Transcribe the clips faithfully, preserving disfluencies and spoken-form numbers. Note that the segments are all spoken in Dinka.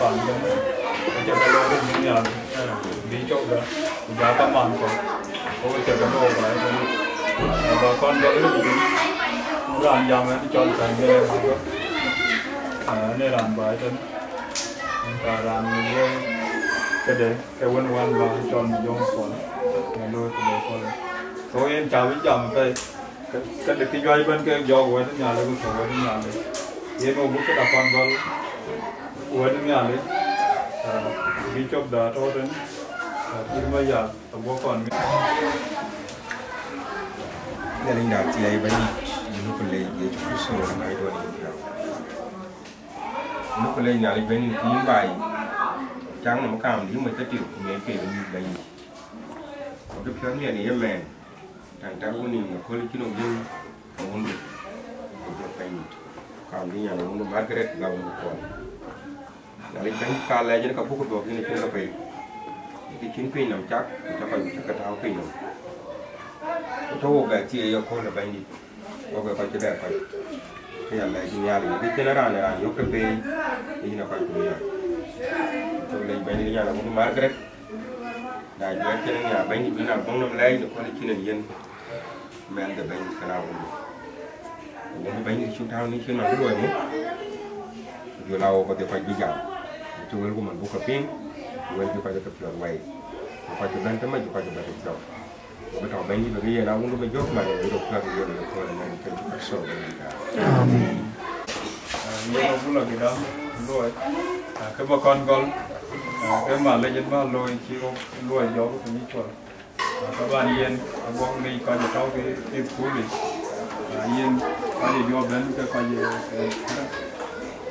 Pan kën, aca ke lɔ rin nhial, bï cɔk dä, ku ja kaman kɔ̈k, ku aca ke lɔ baai kën. Ba kɔn gɔl rin kën, raan jam ɛn cɔl Thany Geleŋ Aguɔth, ënë raan baai tën. Ka raan wël këde, ke wën wän ba cɔl Mijöŋ Kuɔl, në looi këde Kuɔl. So yen ca bï jam apɛi. Ka, ka de kë juëc ëbɛ̈n ke jɔɔk Wɛ̈t Nhialic ku thök Wɛ̈t Nhialic. Yen wo buk këda kɔn gɔl Wɛ̈t Nhialic, ah, bï cop da tɔ̈ tën, ah, pïr ma yath, aguɔ kɔn mi. Nhialic da thiɛɛi Bɛ̈nydït, yïn ku leec Yecu Kërtho, Bɛ̈nyduɔn yïn piɔ̈u. Yïn ku leec Nhialic Bɛ̈nydït, ku yïn baai, cäŋ nɔm kaam dï mec ke tïr, ku ŋiɛc ke yïn Bɛ̈nydït. Ku kë piɔ̈ɔ̈th miɛt në yemɛɛn, Taŋ tak wun nïïm në kööl cïn ɣok yen awundu, ku jɔt Bɛ̈nydït. Kaam bï nyan awundu Margaret gam në kuɔl. Nhialic Bɛ̈ny ka lɛc yen ka buk dhuɔk yen acïn ke pei. Kë cïn piny nɔm cak, ku cä kɔc ku cä ke tääu piny nɔm. Ku tɔ̈ wok bɛ thieei ë kööl ë Bɛ̈nydït, wok ë kɔc cï bɛ kɔc. Ke ya lɛc Nhialic, kë cïn raan ë raan yök ke pei, ke yïn ë kɔc ku nhial. Ku lec Bɛ̈nydït nyan awundu Margaret, na juɛ̈t cïn ë nhiaar Bɛ̈nydït bï na bɔ̈ŋ nɔm lɛc në kööl cïn en yen. Mɛn de Bɛ̈ny kënë awundu. Awundu Bɛ̈ny cïn tääu në cïn man bï luɔi muk. Ku jɔl a wok kedhie kɔc bï jam. Ku cï wëlku man buk ke piŋ, ku wël bï kɔc ke piɔ̈ɔ̈th wɛ̈i. Ku kɔc bï bɛ̈n tëmec, ku kɔc bï bɛ̈n tëthiɔ̈k. Ku bï tɔ̈u Bɛ̈nydït bï ke yen awundu bï jɔ̈k man ë röt piɔ̈ɔ̈th ë yen ë kööl ëmɛn ke bï kɔc thou ëmɛn ka. Amen. Ah, yen awundu lɔ gidam luɔi. Ah, ke bä kɔn gɔl. Ah, ke mal lec en bä looi cï wok luɔi jɔk ke piny cuɔl. Taban yen aguɔk ŋic kɔc ë tɔ̈u ke ke thukul yic, yen kɔc ë jɔ bɛ̈n ke kɔc ë,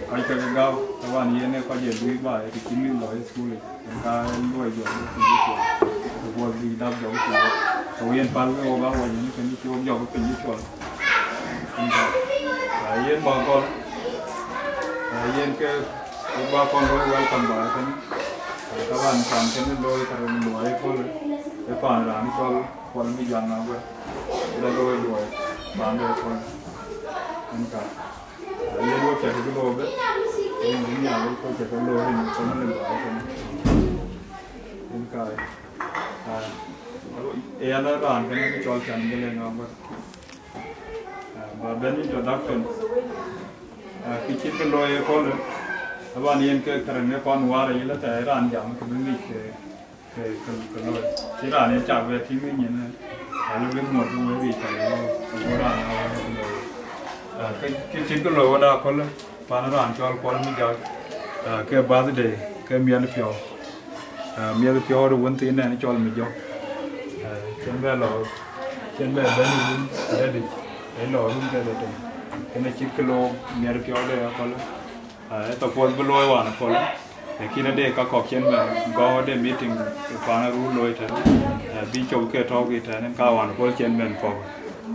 kɔc ke ke gäu. Taban yen ë kɔc ë luui baai, ke cï mïth lɔ ë thukul yic, yen ka luɔi jɔ ke piny cuɔl, ke buɔth bï dap jɔ ke piny. So yen pal ke wok awɔc yen kën cï wok jɔ ke piny cuɔl. Yen bä gɔl, yen ke Ku bä kɔn looi welcome bä ëtënë. Taban pan kënë looi ka rem luɔi ëköölë, ë pan raan cɔl Kuɔl Mijöŋ Aguɔth. Ëda looi luɔi pan de ëköölë. Ënka. Yen wok cä kë looi bë. Yen bï Nhialic ku cä kë looi rin ë köölë bä ëtënë. Ënka. Ë yan raan kënë cɔl Thany Geleŋ Aguɔth. Ba bɛ̈n introduction. Kë cït kë looi ëköölë, taban yen ke kërɛn ë kɔn wäär ayï lɔ thɛɛr raan jam kë bï ŋic ke, ke, ke, ke looi. Cï raan ë cak bɛ tïŋ ë nyin, alë bï ŋuɔt bï wek yic ka looi, ago raan aa wek looi. Kë, kë cït kë looi wada aköölë, pan raan cɔl Kuɔl Mijöŋ, ke birthday, ke miɛt piɔ̈u. Miɛt piɔ̈u de wën thiin nɛn cɔl Mijöŋ. Cïn bɛ lɔ, cïn bɛ bɛ̈n ë run adɛ̈t, ë lɔ run ke lɔ tën. Kënë cït kë looi miɛt piɔ̈u de aköölë. Ë thapuɔth bï looi wään aköölë. Lakin ade ka kɔ̈k cïn bɛ gɔ̈u de meeting ë pan ë run looi tën. Bï cop ke tɔ̈u ke tën en ka wään akööl cïn bɛn kɔ̈k.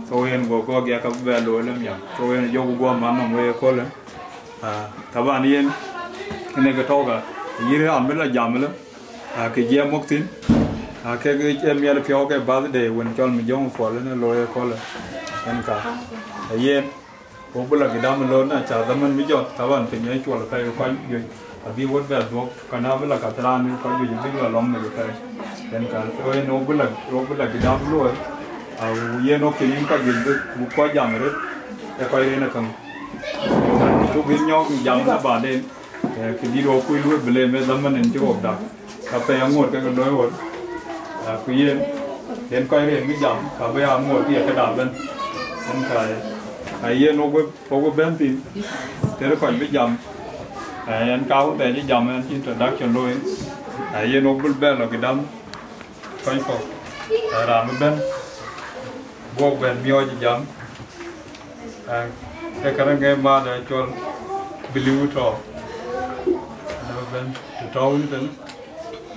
So yen go gɔ̈k ya ka bï bɛ looi lë miäk. So yen jɔku guɔ man nɔm wei aköölë. Taban yen, ënë ke tɔ̈u ka, yïn raan bï lɔ jam ëlë, ke jiɛɛm wok thïn, ke, ke miɛt piɔ̈u ke birthday wën cɔl Mijöŋ Kuɔl ënë looi ëköölë, ënka. Yen, wok bï lɔ gidam ëlë na ca dhaman bï jɔt, taban piny ë cuɔl apɛi kɔc juëc, abï wot bɛ dhuɔ̈k, ka na bï lɔ ka thïn raan kɔc juëc bï lɔ lɔ̈ŋ mec apɛi. Ënka, so yen wok bï lɔ, wok bï lɔ gidam luɔi, yen wok cïn yïn kɔc juëc bï, bï kɔc jam röt, ë kɔc rin ë käŋ. Cuk yïn nyɔk jam na baden, kë dït wok kuc luöi bï lem ë dhaman en cï wok dak, ka pɛi aŋuɔt ke ke looi ɣöt, ku yen, yen kɔc riɛɛc bï jam, ka bï ya aŋuɔt bï ye këda bɛ̈n. Yen ka, ka yen wok bï, wok bï bɛ̈n thïn, tëde kɔc bï jam, yen ka wun thɛɛr cï jam en cï introduction looi, yen wok bï bɛ̈n lɔ gidam, kɔc kɔ̈k, raan bï bɛ̈n, guɔk bɛ̈n miɔɔc jam, Ee, ke kërɛŋ ke maat ë cɔl Biliu tɔ̈. Ënë bï bɛ̈n të tɔ̈u wën tën,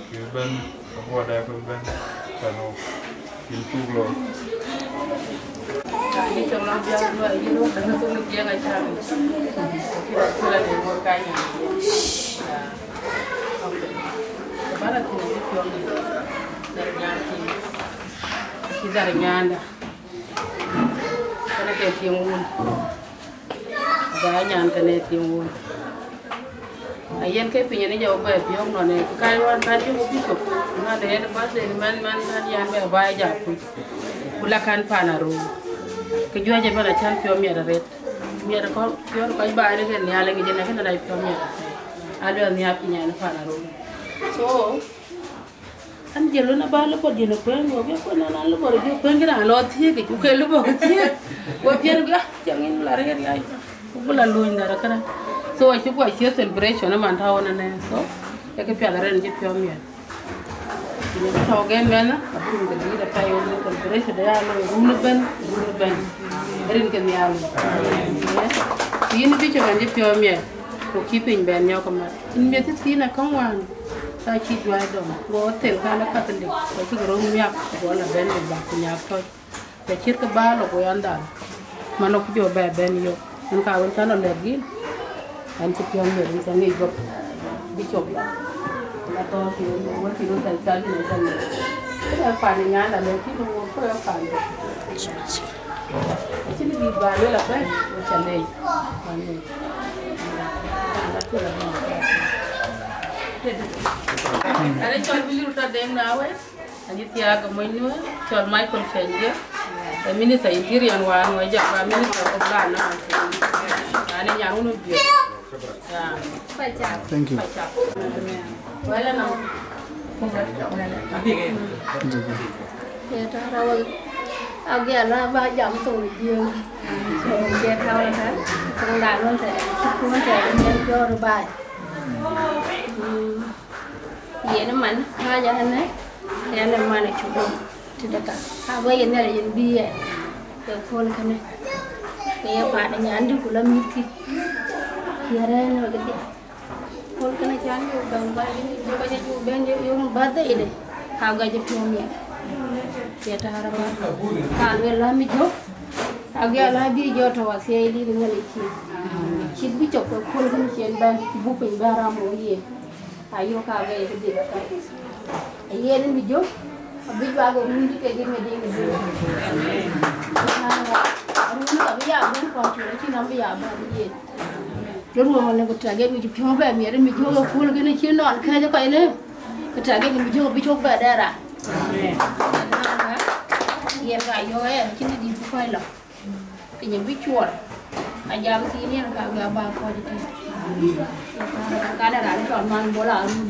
kë bï bɛ̈n, aguɔ dɛ kë bï bɛ̈n tën ɣok. Yïn cuk looi. Yïn cɔk lɔ biäk luɔi, yïn röt däŋ thok në biäk acä mïth. Kë rɔt cï la de ŋoot ka nyan. Aa, okay. Kë bä la thïn acï piɔ̈u mïth. Dhär nyan thïn. Acï dhär nyanda. Kënë ke tiŋ wun. Ba nyan kënë tiŋ wun. Ayen ke piny ënë jɔ bɛ biɔ̈ɔ̈k nɔn ë kac wään kan jɔ bï cök. Ŋa de yen bas de mɛn mɛn kan yan bɛ baai ja kuc. Ku la kan pan arou. Ke juëc ëbɛ̈n acän piɔ̈u miɛt arëët. Miɛt kɔ̈k piɔ̈u kɔc baai de ke nhial ë ŋic ënë kënë rac piɔ̈u miɛt. Aluɛl nhial piny ɛn pan arou. So, an jël wën aba lupɔt jël kueŋ, go bï kueŋ an lupɔt jël kueŋ kï raan lɔ thiëëk ku ke lupɔt thiëëk. Go piɛ̈n bï ah cäŋ in la rëër ya. Ku bï la luny dhar kënë. So acï guɔ cie celebration ëman tɔ̈u ënënë. So, ee kë piath arëët cï piɔ̈u miɛt. Yen tɔ̈u gen mɛn, abï rin ke dïït apɛi wën celebration de ya loi run ëbɛ̈n, run ëbɛ̈n. Rin ke nhial. Ku yïn bï cï ɣɛn cï piɔ̈u miɛt. Ku kï piny bɛn nyɔk ëmat. Yïn miɛt thïn akäŋ wään. Ka cï juäi dɔm. Go thel kan ë Catholic. Ku cï ke röm miak. Go la bɛ̈n bï bak ku nyak tɔc. Ke cït ke bä lɔ ku yan dhal. Man ë ku jɔ bɛ bɛ̈n yök. Ɣɛn ka wën cän lɔ lɛ̈k yïn. Ɣɛn cï piɔ̈u miɛt yïn cä ŋic guɔ̈p. Bï cök la. La tɔ̈ kï wën wën kï wën thɛl cal yïn ë thɛl yïn. Kënë pan ë nyan la lɛ̈k yïn wën ku ë pan. Acïn bï bä luel apɛi, wek cä leec. Amen. Ane cɔl Billy Ruto Deng Nawe. Ani thiaak ë mony nu cɔl Michael Chenge, ë Minister Interior wään, wä jam ba Minister of Land na. Ani nyan wun biöt. Thank you. Wala na. Ye ta ra wa. Agia la ba jam to biöt. Ye ta wa ta. Tong da non te. Kun te nyen jor bai. Yen man kääc ënë, yen ë man ë cuk döŋ tëde ka. Ka wëi ë Nhialic yen bï yen ke kööl kënë. Ke ye paan ë nyandï ku la mïthkï. Ye rɛ̈ɛ̈r në kedhie. Kööl kënë cän yök dɔm ba yïn yök aca cuk ben yök yök birthday de. Ka gɔc ë piɔ̈u miɛt. Ye taar aba. Ka luel la mi jök. Ka gɛl la bï jɔ tɔ̈ athiɛɛi dït ë Nhialic cï. Cït bï cök ke kööl kënë cien bɛ̈n buk piny bɛ̈n ram wok yen. Ayok ka bɛ ke dhil athɛɛr. Ayen mi jök, abï juak ë run dï kek yen ŋic yen ŋic yen. Run ka bï ya bɛ̈n kɔc col acïn nɔm bï ya bɛ̈n yen. Ke ruɔ̈ɔ̈n ënë ku tɛ̈k yen wïc piɔ̈u bɛ miɛt mi jök ë kööl kënë cï nɔn kɛ̈c ë kɔc lëu. Ku tɛ̈k yen mi jök abï cök bɛ dɛɛr rac. Yen ka yök ë cïn dït bï kɔc lɔ. Piny bï cuɔl. Ajam thiin yen ka bï aba kɔc tï. Kan raan cɔl man bol a run.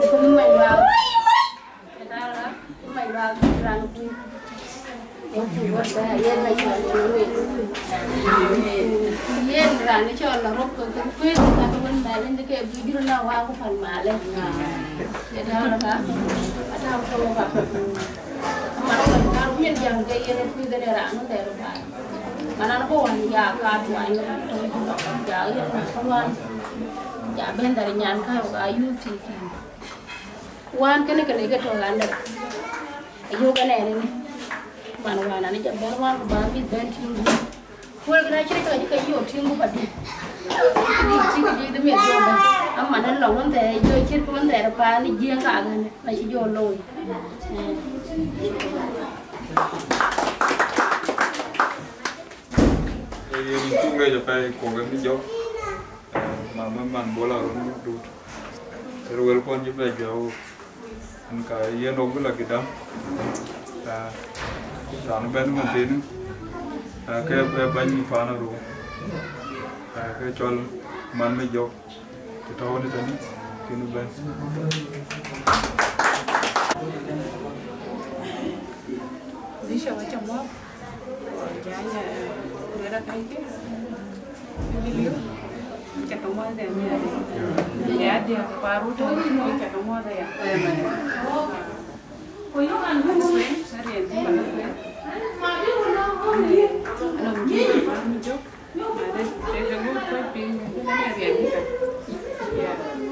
Ku man wa. Ku man wa raan kuc. Yen raan cɔl la rop ke ke kuëëth ka ke wën mɛl ëndï ke bï jur na wa ku pan malë. Ata ka ata ko ka. Aman ɣɔn kar miɛt jam ke yen ë kuith ënë raan ë thɛɛr baai. Man an bɔ̈ wän ya kaat wany tɔ̈ juëc ya yen na ka wän. Ja bɛ̈n dhar nyan ka ka yuth tïï kïn. Wän kënë kënë ke tɔ̈ ɣän dɛ̈. Ayök ënɛɛn ënë. Man wän an jam bɛ̈n wän ku ba mïth bɛ̈n tïŋ. Wek na cï ke ke yo tïŋ ku ba dï. Dï cï ke dï dï miɛt jɔ bɛ̈n. Aman ë lɔ wën thɛɛr jɔ cït wën thɛɛr paan ë jiëëŋ ka ɣän. Na cï jɔ looi. Yen cuk leec apɛi kuɔk ë mi jɔk. Mama man bol a run dut. Ë wël kuɔn cï bɛ jɔ wok. Ën ka yen wok bï la gidam. Raan bɛ̈n man thïn. Ke bɛ̈ny mi paan aru. Ke cɔl man mi jɔk. Të tɔ̈u në tënë, kën bɛ̈n. Bishop acä muɔ̈th, jany, eh, luel athɛnkï, Bibiliu, cä ke muɔ̈th ë miɛt. Ya diäk, paru tɔ̈u, cä ke muɔ̈th aya. Amen. Ariɛn, ariɛn, ariɛn, ariɛn, ariɛn, ariɛn, ariɛn, ariɛn, ariɛn, Ade, ade ŋö kɔc piny, ane riɛl nika. Ya,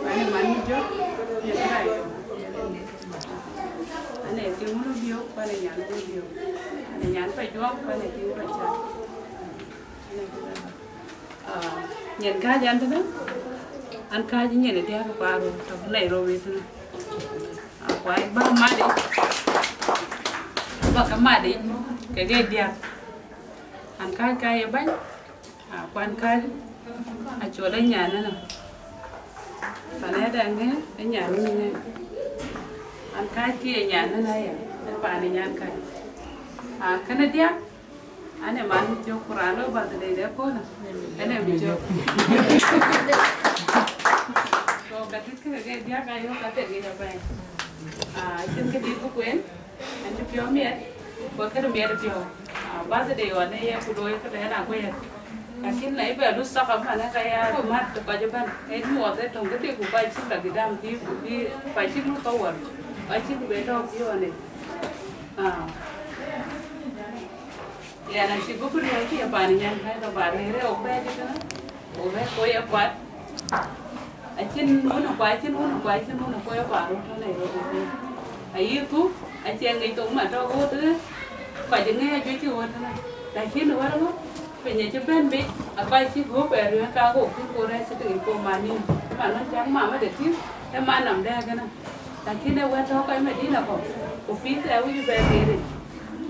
ane man ni jɔ, ya kara ya. Ane ke ŋuno biok, ane nyan ŋuno biok. Ane nyan pa juɔk, ane ke ŋuno cha. Ane ke ŋuno. Ah, nyen kääc an tënë, an kääc nyen ë diäk paru, tɔ̈ Nairobi tënë. Ah, kuai ba madi. Ba ka madi, ke ge diäk. An kääc ka ye bany. Ah, kuan kääc, Acol ë nyan ënɔ. Pan ë dɛŋ ë nyan ënɔ. An kääc kï ë nyan ënɔ aya. Ë pan ë nyan kääc. A kënë diäk. An ë man mi cök ku raan lɔ birthday de köölë. Ënë mi cök. So ka tït kë ke diäk ayök ka thek yic apɛi. A cïn kë dït bï kuen. An cï piɔ̈u miɛt, ku këde miɛt piɔ̈u. Ah, birthday ɣɔn ë ye ku looi këde yen akuec. Lakin na ëbɛ̈n lut thaka man ka ya mät kɔc ëbɛ̈n. Ë nyuɔɔth ë töŋ këdï ku kɔc cïn lɔ gidam thïn ku bï kɔc cïn lut thok wär. Kɔc cïn bï tɔ̈u thïn ɣɔn ë. Ah. Yɛn acï gup riɔ̈ɔ̈c cï ye pan nyan kɛ̈ɛ̈c ke ba rëër ë ɣok bɛ̈ɛ̈c ëtënë, ɣok bɛ̈ɛ̈c ku ye kuat. Acïn wun ë kuat, acïn wun ë kuat, acïn wun ë kuat ye kuat röt tɔ̈ Nairobi thïn. Ayï thuk, acie ŋic thok man tɔ̈ ɣööt ë kɔc ë ŋɛ̈ɛ̈c juëc cï ɣööt tënë. Lakin wär ɣöt, piny acï bɛ̈n biic, akɔc cï gup ë riɔ̈ɔ̈c ka ɣok cï ku rɛ̈ɛ̈c cï tïŋ ku man nïïm. Man wën cäk mamade tïŋ, ë man nɔm dɛ̈ɛ̈k ënë. Lakin ë wɛ̈t tɔ̈ kɔc Madina kɔ̈k, ku pïïth ë wïc bɛ geer yic.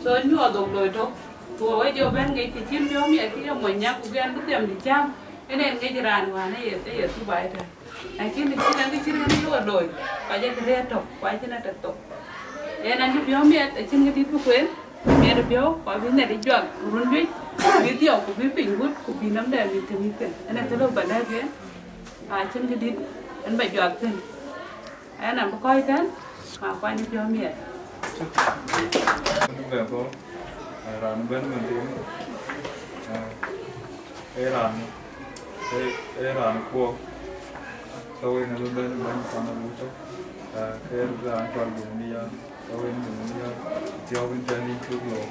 So nyuɔɔth ɣok loi tök. Ku we jɔ bɛ̈n ŋic kë cïn piɔ̈u miɛt kë ye mony nyak ku gɛn bï them dï cäm, ënë en ŋic raan wään ë ye, ë ye Dubai tɛ̈n. Lakin të cïn ɛn kë cïn ɣɛn yök ë looi, kɔc ë kë rëër tök, ku acïn atök thok. Yen an cï piɔ̈u miɛt, acïn kë dït bï kueen, miɛt ë piɔ̈u, ku abï Nhialic juak run juëc, bï dhiɔp, ku bï piny gut, ku bï nɔm dɛ bï tëmïth thïn. Ënë kë lëu ba lɛ̈k yen, acïn kë dït ɛn ba juak thïn. Ënë bï kɔc tɛ̈n, ma kuany piɔ̈u miɛt. Bɛ bɔ̈, raan bɛ̈n mën thïn, ee raan, ee, ee raan kuɔɔk. So yen abï bɛ̈n bɛ̈ny pan abï tök, ke raan cɔl Bun Mia. So yen Bun Mia, thiɔ̈k yen tɛ̈n yïn cuk looi.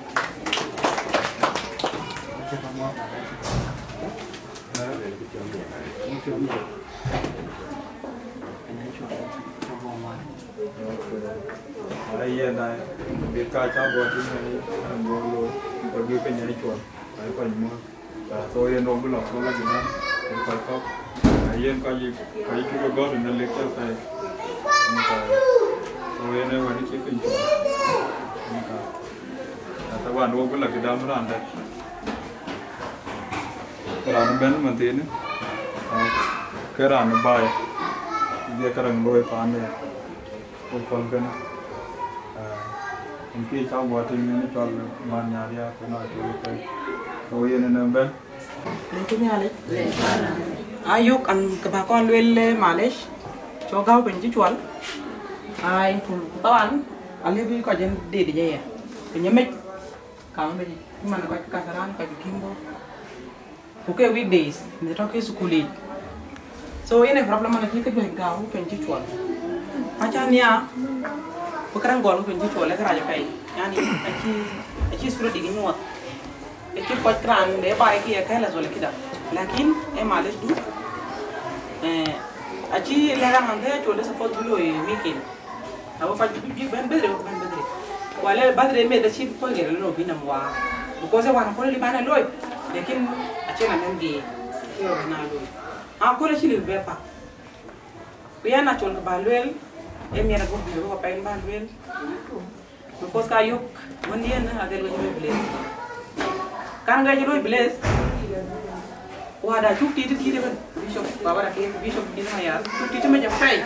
Ee? Ai, yen na, bï ka ca bɔ̈ tïŋ ë, ë bɔ̈ looi, ke bï piny ë cuɔl, ai, kɔc muɔ̈th. Ah, so yen rɔt bï lɔ kööl ë jënam, ë kɔc kɔ̈k. Ah, yen kɔc, kɔc cuk ë gɔ̈t në lek cɔl pɛi. So yen ë wɛ̈t cï piny cuɔl. Ata wan wok bï lɔ këdam raan dɛ̈t. Raan bɛ̈n mënthiinë, ah, ke raan baai, dhiëk käraŋ looi paande. Ku pɔ̈l kënë, ah, ën kë cä guɔ tïŋ ën cɔl man nyaria ku na cɔl pɛi. Ku yen ën bɛ̈n. Lëkï Nhialic. Ayök an kë bä kɔn lueel, eh, malec. Cɔ gäu piny cï cuɔl. Ai, ku thawan, alëu bï kɔc en deet jë ya. Piny ë mec. Kaŋ bï man kɔc Kasarani, kɔc Kimbo. Ku ke weekdays, mïth tɔ̈ ke thukul yic. So, yen ë problem an, acï ke juëc gäu, piny cï cuɔl. Aca nhiaar, ku këraŋ gɔl, piny cï cuɔl, ë kërac apɛi. Yani, acï, acï sura dïk nyuɔɔth. Acï kɔc raan bë baai kë ye careless wala kida. Lakin, ë malec du, eh, acï lɛ̈k an, an, thɛɛr col de suppose bï looi weekend. Ago kɔc bï bï bɛ̈n birthday, bï bɛ̈n birthday. Wala birthday meth acï kɔc ɣer lɔ bï nɔm waar. Because ë wään aköl ë lïm an ë looi, lakin acïn amɛn geer, cï rɔt bï na looi. Aköl acï lïm bɛ pak. Ku yɛn acol kë bä lueel, ë miɛt ago bï röök apɛi bä lueel. Because ka yök wën yen adhil wec lueel bless. Kan wec lueel bless. Wada cuk tit tit ëbën, Bishop, baba da ke Bishop tit ma ya. Cuk tit ma ja pɛi.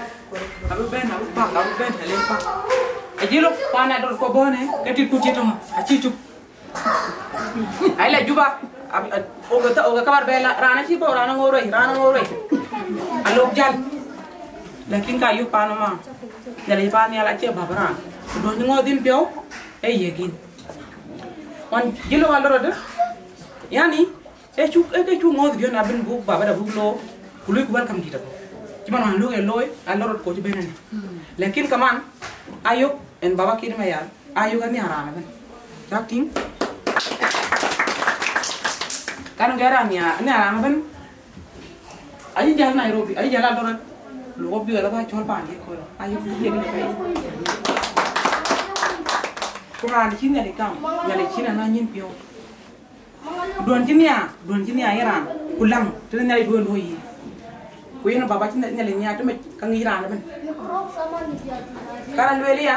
Abï bɛ̈n, abï pak, abï bɛ̈n, alë pak. Ajï lok, pan adol ko bɔ̈ në, ke tit ku tit tɔŋ, acï cuk. Ai la Juba, ab-, ab-, oge tha-, oge kabar bɛ la, raan acï bɔ̈, raan aŋoot rɔi, raan aŋoot rɔi. Alok jäl. Lakin ka yök pan ëma. Nhialic pan nhial acie bäp raan. Duɔ̈n ŋɔ̈ɔ̈th yïn piɔ̈u, ee yiëk yïn. Ɣɔn jï lok alɔ rɔt, yani, Ee cuk, ee ke cuk ŋɔ̈ɔ̈th biɔ̈n abïn buk baba da buk loor, ku luɔi ku welcome dït abɔ̈. Cï man wään luɔ̈k ë looi, alɔ rɔt kɔc bɛ̈n ënë. Lakin kaman, ayök, en baba kït ma yal, ayök anhiar raan ëbën. Cak tïŋ? Kan ke raan nhiar, anhiar raan ëbën, ayï jäl Nairobi, ayï jäl Eldoret, luɔk bï ɣɛn abä cɔl paan ye köölë, ayök bï ye dït apɛi. Ku raan cï Nhialic gam, Nhialic cïn anɔ̈ nyin piɔ̈u. Duɔ̈n cï nhiaar, duɔ̈n cï nhiaar ye raan, ku läŋ, tënë Nhialic duɔ̈n luɔ̈i yïn. Ku yen baba cï Nhialic nhiaar tëmec, ka ŋic raan ëbën. Ka raan lueel ya,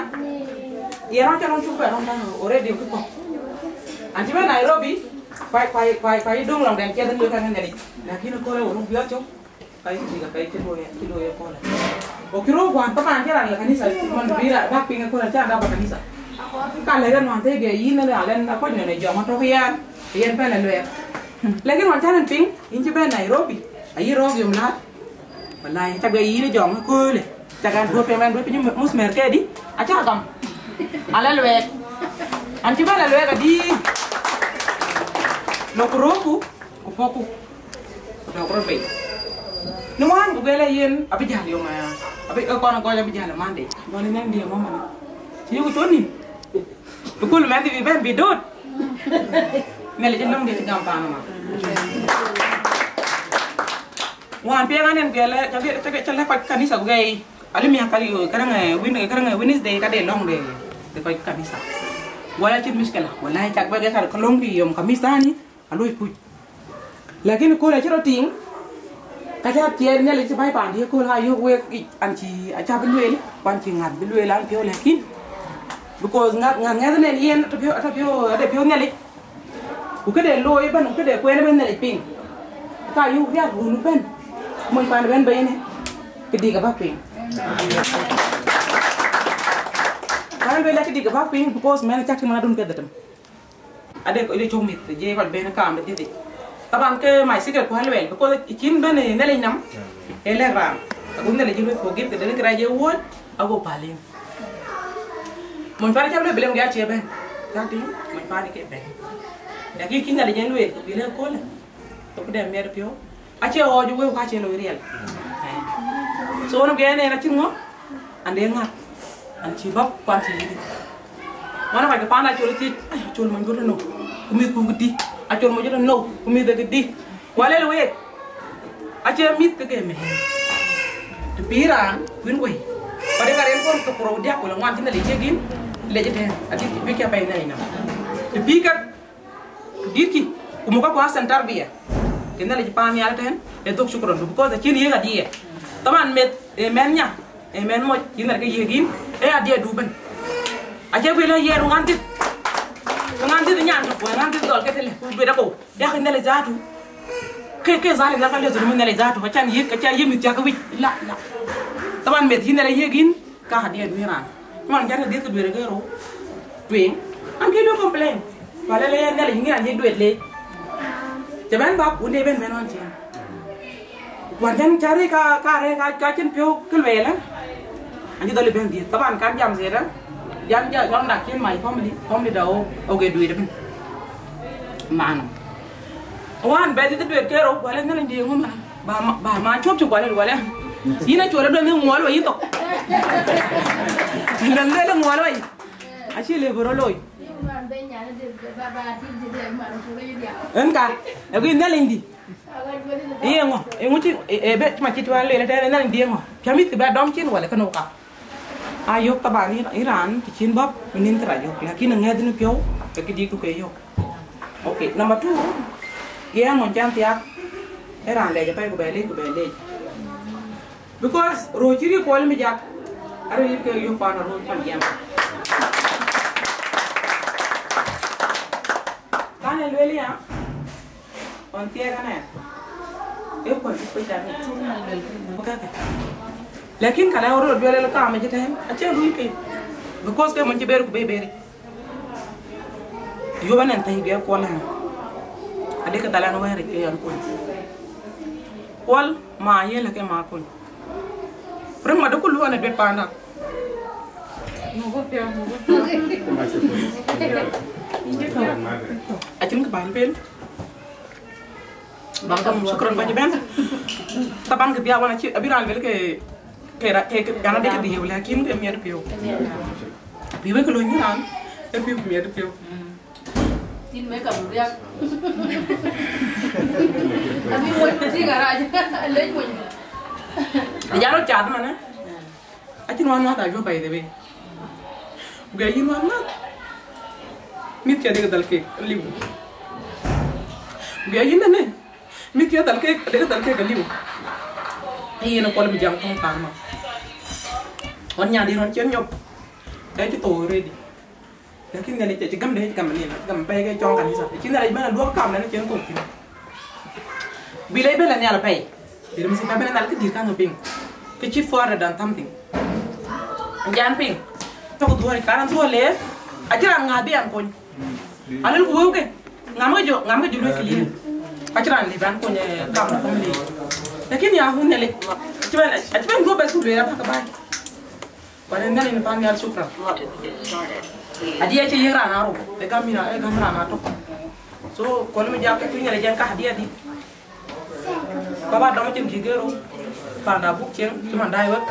ye raan cä rɔ̈m cuk bɛ rɔ̈m dan already kï pɔ̈k. An cï bɛ Nairobi, Kuai, kuai, kuai, kuai döŋ lɔŋden ciɛth luel ka ŋen Nhialic. Lakin kööl ë wä ruk biɔt cök. Ka yï dïk apɛi cï looi, cï looi ëköölë. Go kï röök wään, taban cï raan la kanitha man bï ra-, bäk piŋ ëköölë, cï raan dap bä kanitha. Ka lɛ̈k ɛn wään thëëk ë yïn ënë alɛn akuɔc nɔn ë jɔŋ ëtök yɛn, ë yɛn pɛn ë luɛɛk. Lakin wään cän ɛn piŋ, yïn cï bɛ̈n Nairobi, ayï röök yom laat. Walai, cak bɛ yïn ë jɔŋ ëköölë. Cak ɛn duöp piny, ɛn duöp piny musmɛr këdï, acä gam. Alɛ luɛɛk. An cï bɛ̈n la luɛɛk adï. Lok röökku, ku pɔ̈kku. Dɔ̈k rɔt bei. Në wään ku gël ë yen abï jäl yom aya. Abï, ë kɔn ë gɔc abï jäl ë Monday. Gɔl ë nɛn diëë mɔmën. Cï yök cɔl nïn. Bï kööl mɛnh bï bɛ̈n bï dööt. Nhialic ë nɔm diëë cï gam paan ëma. Wään piɛŋ an en gël ë, ca bï, ca bï, ca lɛ̈k kɔc kanitha ku gɛi. Alë miäk ka yo, kërɛŋ, eh, Wed-, kërɛŋ, eh, Wednesday ka de lɔŋ de, de kɔc kanitha. Wala cïn mickila. Wala cak bɛ ke kar ka lɔŋ kï yom kanitha ni. Aloi puc. Lakin kööl acï rɔt tïŋ, ka cä tiɛɛr Nhialic cï bäi paandië kööl ka yök wek yic, an cï acä bï lueel, ku an cï ŋäth bï lueel an piɔ̈u, lakin because ŋäth, ŋäth ŋɛ̈th ënɛn yen atɔ̈ piɔ̈u, atɔ̈ piɔ̈u, ade piɔ̈u Nhialic. Ku këde looi ëbɛ̈n, ku këde kuɛɛn ëbɛ̈n Nhialic piŋ. Ka yök riak run ëbɛ̈n, mony paan ëbɛ̈n bɛ̈n ënë, këdï ka bäk piŋ. Paan ëbɛ̈n la këdï ka bäk piŋ, because mɛn acäk tïŋ man adun kedhie tëm. Ade, ade cök mïth, je kɔc ben kaam ë dhiëthic. Taban ke my secret ku aluel, because cïn ben ë Nhialic nɔm, ee lɛ̈k raan. Ago Nhialic jï lueth forgive, këdënë kërac ye wuɔ̈c, ago päl yïn. Mony paan cä luel bï lem, ke acie ben. Cak tïŋ, mony paan ke ben. Lakin cï Nhialic en lueel, ku bï lɛ̈k köölë. Ku dɛ miɛt piɔ̈u. Acie ɣɔɔc wëu ka cie loi riɛl. So, wën biɛn en acïn ŋö? An de ŋak. An cï bäk, ku an cï yïdï. Wan ë kɔc ke paan acol thiëc, ai, acol mony guöt ënou, ku mïth ku këdï, acol mony guöt ënou, ku mïth ë këdï. Walɛl week, acie mïth ke ke mɛ̈ɛ̈r. Të pïïr raan, kuïn wei. Kɔc ë ka ren kɔn thok ku rou diäk wala ŋuan cï Nhialic yiëk yïn, lec ëtɛ̈ɛ̈n, adï bï kiɛ̈ pɛ̈i nɛn nɔm. Të pïïr kek, ku dïtkï, ku muk kakuɔ ahsan tarbia. Ke Nhialic paan nhial ëtɛ̈ɛ̈n, ë dhök shukran du, because acïn yiëk adiɛ. Taban meth, ë mɛn nya, ë mɛn moc, yïn Nhialic ke yiëk yïn, ë adiɛ du ëbɛ̈n. Acie guël ë yen ŋan dhïth. Ŋan dhïth nyan tök, ŋan dhïth dhɔl ke tëlë, ku duet akou. Diäk Nhialic zatu. Ke, ke zalim na ka lëu dhulum Nhialic zatu, ka can yiëk, ka can yiëk mïth thiäk ke wïc. La, la. Taban meth yïn Nhialic yiëk yïn, ka hadiya du raan. Man jana dhiëth ke duëër ke rou. Tueŋ. An ke lu complain. Wala le Nhialic ŋiɛc an ye duëët le. Cï bɛ̈n bäk, wun de bɛ̈n bɛ̈n ɣɔn ciëën. Wään tɛ̈n cä rëër ka, ka rëër ka, ka cïn piɔ̈u kë lueel, ë? An cï dhɔl ë bɛ̈n dhiëth. Taban kan jam zeda, jam, jam, jam dak cïn my family, family da o, o ke duëër ëbɛ̈n. Manë. Wään bɛ dhiëth duëër ke rou, gualë Nhialic diëëŋ ŋö manë. Ba ma, ba ma cuɔp cï gualë, gualë. Yïn a cuɔl ë duëër ŋuɔl wei yï thok. Lël lël ŋuɔl wei. Acï le bï rɔt looi. Ën ka, ë kuc Nhialic dï. Ye ŋö, ë ŋö cï, ë, ë bë, cï ma cï tuan lueel ëtɛ̈ɛ̈n, ë Nhialic dï ye ŋö? Cä mïth kë bɛ dɔm cin wala kënou ka? Aa yök taban yïn, yïn raan të cïn bɔ̈, ë nïn kërac yök, lakin ë ŋɛ̈thdu piɔ̈u, ke këdï ku ke yök. Okay, number two, yɛn mony can thiaak, ë raan lɛc apɛi ku bɛ lec, ku bɛ lec. Because röör cï riëk kuɔl mi jak, arëër ke yök pan röör pan jiɛm. Kan ë lueel ya, ɣɔn thiëëk ënɛn, ee kuɔl cï kuec dak ŋic. Lakin ka lɛ ɣöt röt duël ëlë kaam ëcï tɛ̈ɛ̈n, acie luui ke, because ke mony cï ber ku be beric. Yuɔp anɛn thɛ̈i bï kuɔl ɛn. Adï ke dhal ɛn wɛ̈ɛ̈ric ke yɛn kuɔl. Kuɔl ma yiël ke ma kuny. Rem ade kulu ane duet panda. Acïn kë ban pel. Bak dam shukran ba ci ben. Taban ke bia wana ci abiran wel ke ke ra-, ke, ke, yana de ke dieu, lakin ke miɛt piu. Piu ke lo nyan, e piu miɛt piu. Tin me ka buriak. Abi mo ti garaj. Lej mo. Jaro chat mane. Acïn wan mat ajuɔ̈p, by the way. Ku gɛ yïn wan mat. Mïth cä dek dhal kek, liu. Ku gɛ yïn nene. Mïth cä dhal kek, dek dhal kek, liu. Yen kuɔl bï jam thoŋ paan ma. Ɣɔn nyan dï rɔn cïn nyop. Ë cï thou ready. Lakin Nhialic acï gämde, gäm nin, gäm pɛ̈i ke cɔŋ kanitha. Acï Nhialic bɛ̈n aluɔk kam nɛn cïn thok thïn. Bï lec bɛ̈n la nhial apɛi. Bï rem thïn, bɛ̈n nhial kë dït kaŋ ë piŋ. Kë cït four hundred and something. Jan piŋ. Tök dhuɔ̈ɔ̈r, karan dhuɔ̈ɔ̈r le. Acï raan ŋath bï an kony. Alel ku wëu ke. Ŋam ke jɔ, ŋam ke jɔ luel clear. Acï raan le ban kony, eh, kam family. Lakin ya hu Nhialic. Acï bɛ̈n, acï bɛ̈n duɔ̈ɔ̈r bɛ̈n ku luel abä ke baai. Wan en Nhialic në pan nhial, shukran. Adï acï yiëk raan arou, e gam yïn, e gam raan atök. So, kɔn mi jak ke tuny Nhialic en ka adï adï. Baba dɔm cïn kï gero. Panda buk cieŋ, cï man dai wek.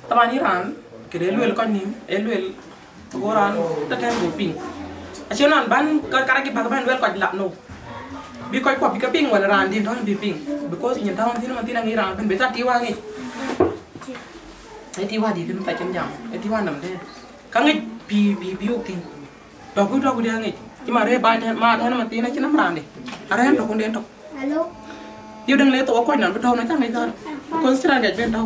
Taban yï raan, këde luel kɔc nïm, e luel, go raan, të tɛ̈n go piŋ. Acï nɔn ban, ka, karaki bak bɛ̈n luel kɔc la, no. Bï kɔc kuɔ bï ke piŋ, wala raan dïn tɔ̈ bï piŋ. Because nyin tɔ̈ thïn man thïn aŋic raan bɛ̈n, bï tha ti wa ŋic. E ti wa dït kën ka cïn jam, e ti wa nɔm dɛ̈t. Ka ŋic pïïr, pïïr, pïïr wok thïn. Tɔ̈ ku, tɔ̈ ku dï aŋic. Cï man rëër baai tɛ̈n, ma tɛ̈n man thïn acïn nɔm raan dï. Arɛ̈ɛ̈r tɔ̈ ku den tɔ̈. Yï dëŋ le thok akuɔc nɔn bï tɔ̈u në cä ŋic dhal. Because cïn raan ŋic ben tɔ̈u.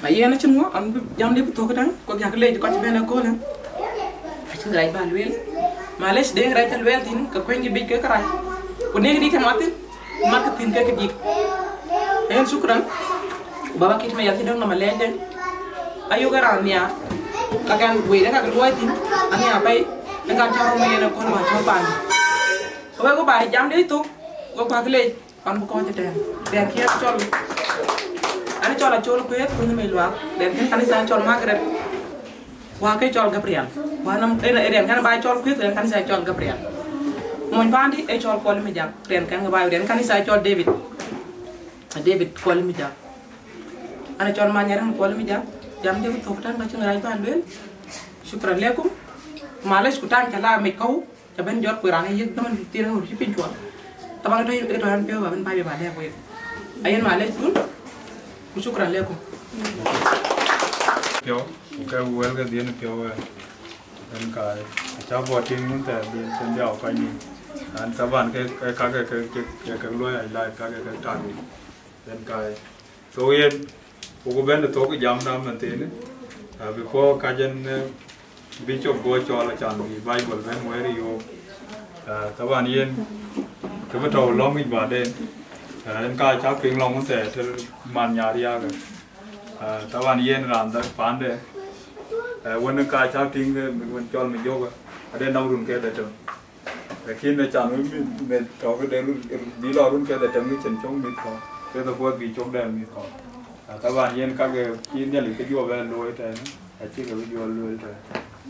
Ma yen acïn ŋö, an bï jam dï bï thök tɛ̈n, ku dhiak leec kɔc cï ben ëköölë. Acïn rɛc ba lueel. Malec, dëŋ rɛc ca lueel thïn, ke kuëny kï bic ke kërac. Ku nek dï cä mat thïn, mat kï thïn ke kï dït. Yen shukran. Ku baba kït me yal cï döŋ nɔm alɛɛcde. Ayök ë raan nhiaar. Ka kɛn wëi de ka kï luɔi thïn, anhiaar apɛi, ë kan cä röm yen ëkööl ba cɔ̈k paan. Ke wek ku ba jam dï thök, wek ba kï leec. An bï kɔc ëtɛ̈ɛ̈n. Rɛ̈ɛ̈r kiɛ̈ cɔl, an cɔl Acol Kuëëth, kuëny mec luaak. Rɛ̈ɛ̈r kën kanitha cɔl Margaret. Wä ke cɔl Gabriel. Wä nɔm, ë, ë rɛ̈ɛ̈r kën ba cɔl Kuëëth, rɛ̈ɛ̈r kanitha cɔl Gabriel. Mony paandï ë cɔl Kuɔl Mijak. Rɛ̈ɛ̈r kën ba, rɛ̈ɛ̈r kanitha cɔl David. David Kuɔl Mijak. An cɔl Manyarɛm Kuɔl Mijak. Jam jëk thok tɛ̈n ka cïn rac ba lueel. Shukran lekum. Malec ku tam ca la mec kɔ̈u. Ca ben jɔt ku raan ë yiëk dhaman thiin ë ɣöt cï piny cuɔl. Taban ë tɔ̈, ë tɔ̈ ɛn piɔ̈u ba ben bäi ba lɛ̈k wek. Ayen malec kun, ku shukran lekum. Piɔ̈u, ku ke wël ke dhiën piɔ̈u, eh, en ka, acä bɔ̈ tïŋ wun thɛɛr dhiën cïn dhiau kɔc nïïm. An taban ke, ke, ka ke, ke, ke, ke, ke luɔi highlight, ka ke, ke tak. En ka, So yen, ku bɛ̈n ë thok jam da mɛn thïn, ah, before ka jɛn, eh, Bishop go cɔl acan bï Bible bɛ̈n wɛ̈ɛ̈r yök. Ah, taban yen, kë bï tɔ̈u lɔ̈ŋ yic baden. Ah, en ka cak piŋ lɔ̈ŋ thɛɛr të man nyar yakë. Ah, taban yen raan dhäk paande. Ah, wën ka cak tïŋ, eh, wën cɔl mi jokë, ade nɔm run ke dhetem. Lakin acan wën mïth, meth tɔ̈ këde run, bï lɔ run kedhie tem kë cïn cök mïth kɔ̈k, kedhie puɔth bï cök dɛn mïth kɔ̈k. Ah, taban yen kake cï Nhialic ke juɔp ë looi tɛ̈n, acï ke bï juɔp lueel tɛ̈n.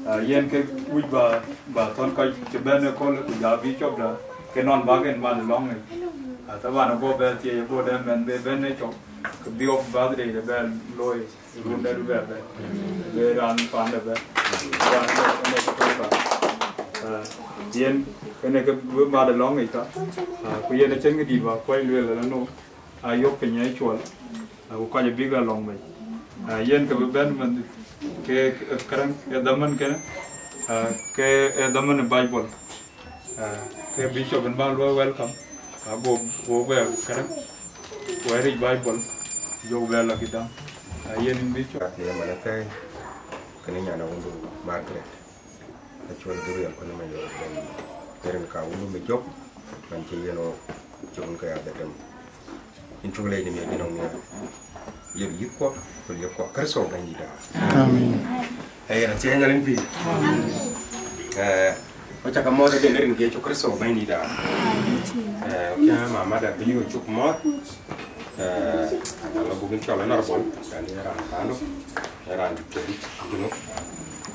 Ah, yen ke wïc ba, ba thɔ̈n kɔc cï bɛ̈n ëkööl ku ja bï cɔpda, ke nɔn bäk en man lɔ̈ŋ yic. Ah, taban ago bɛ thiëëc, ago dɛn mɛn bï bɛ̈n ë cök, ke bï wok birthday de bɛ looi. Run dɛ̈t bï bɛ bɛ̈n, bï raan paande bɛ̈n, raan ënɔɔk ënɔɔk ëtök ka. Ah, yen kënë ke bï mat ë lɔ̈ŋ yic ka. Ah, ku yen acïn kë dït ba kuɔc lueel ëlä nu, ayök piny ë cuɔl, ah, ku kɔc abïk alɔŋ bei. Ah, yen ke bï bɛ̈n man ke, ke, këdäŋ, ë dhaman kënë, ah, ke ë dhaman ë Bible. Ah, ke Bishop en ba luɔi welcome, ago, go bɛ këdäŋ, wɛ̈ɛ̈r yic Bible, jɔk bɛ lɔ kï däŋ. Ah, yen in Bishop. Ake ye man apɛi, kënë nyan awundu Margaret, Acol Gabriel, kënë man yɔl bɛ̈n, kërin ka wundu mi jɔk, man cï yen o, cï wun ke ya dhetem. Yïn cuk leec në miɔ̈c yïn nɔŋ nhial. Liep yïthkuɔ, ku liepkuɔ Kërtho Bɛ̈nydïïtda. Amin. Ee, yen athiɛɛny Nhialic pïïr. Ee, wacä ke mɔ̈ɔ̈th ëden rin ke Yecu Kërtho Bɛ̈nydïïtda. Ee, kë mamada bï yï cuk mɔ̈ɔ̈th. Ee, ala buk yïn cɔl honorable, yani raan paandu, raan dït ke dït junub.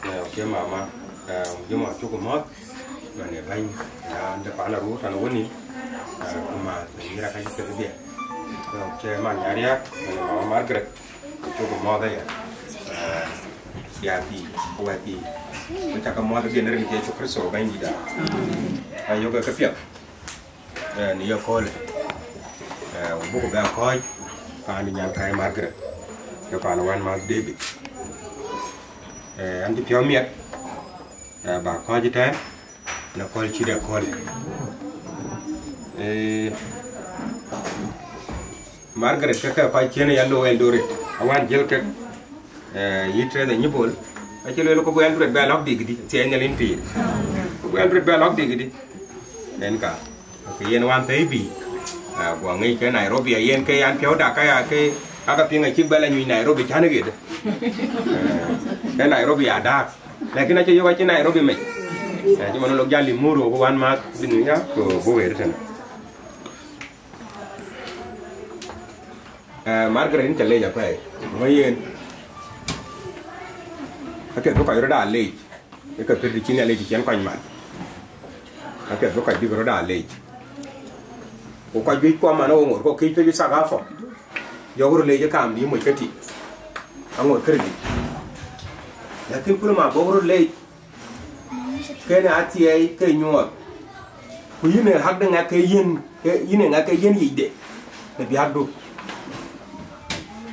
Ee, okay, mama, ee, juma cuk mɔ̈ɔ̈th. Man ë bɛ̈ny, ya de pan aruu tɔn wuni, ah, ku ma yïra ka cï thëk dhiɛ. Ke man ya riak, man ë mama Margaret, cuk mɔ̈ɔ̈th aya. Ah, ya thii, ku wɛ̈t thii. Ku cakë mɔ̈ɔ̈th dhiɛn rin ke Yecu Kërtho Bɛ̈nydïïtda. Ayök ke piɛth, eh, në ye köölë. Eh, ku buk bɛ kɔ̈ɔ̈c, paan nyan kai Margaret, ke paan wän math David. Eh, an cï piɔ̈u miɛt, eh, ba kɔ̈ɔ̈c ëtɛ̈ɛ̈n, në kööl cït ë kööl. Eh, Margaret ke ke kɔc ciën ë ya looi Eldoret, awän jiël kek, Eh, yï Teresa Nyibol, acï lueel ku bï Eldoret bɛ lɔ̈k dikdi, thiɛɛi Nhialic pïïr. Ku bï Eldoret bɛ lɔ̈k dikdi. En ka, ke yen wan thëi bï, ah, guɔ ŋic ke Nairobi, a yen ke yan piɔ̈u dak aya ke, aka piŋ acïk bɛ la nyuc Nairobi cän ɣet. Eh, ke Nairobi adäk. Lakin acï yök acï Nairobi mec. Eh, cï man lok jal Limuru ku wan math bï New York, ku bï wëër tënë. Eh, Margaret, yïn ca leec apɛi. Ŋö yen? Apiɛth bï kɔc röt aa leec. Ë ke piɛth cï Nhialic cï cïn kɔc mat. Apiɛth bï kɔc bïk röt aa leec. Ku kɔc juëc kuɔ man ë wo ŋot kɔ̈k këc pec thakafɔ. Yɔk röt leec ë kaam dï moc ke tï. Aŋot kërë dï. Lakin kulë ma bɔk röt leec. Kënë athiɛɛi ke nyuɔɔth. Ku yïn ee hak de ŋa ke yiën, ke yïn ee ŋa ke yiën yicde në biäkdu.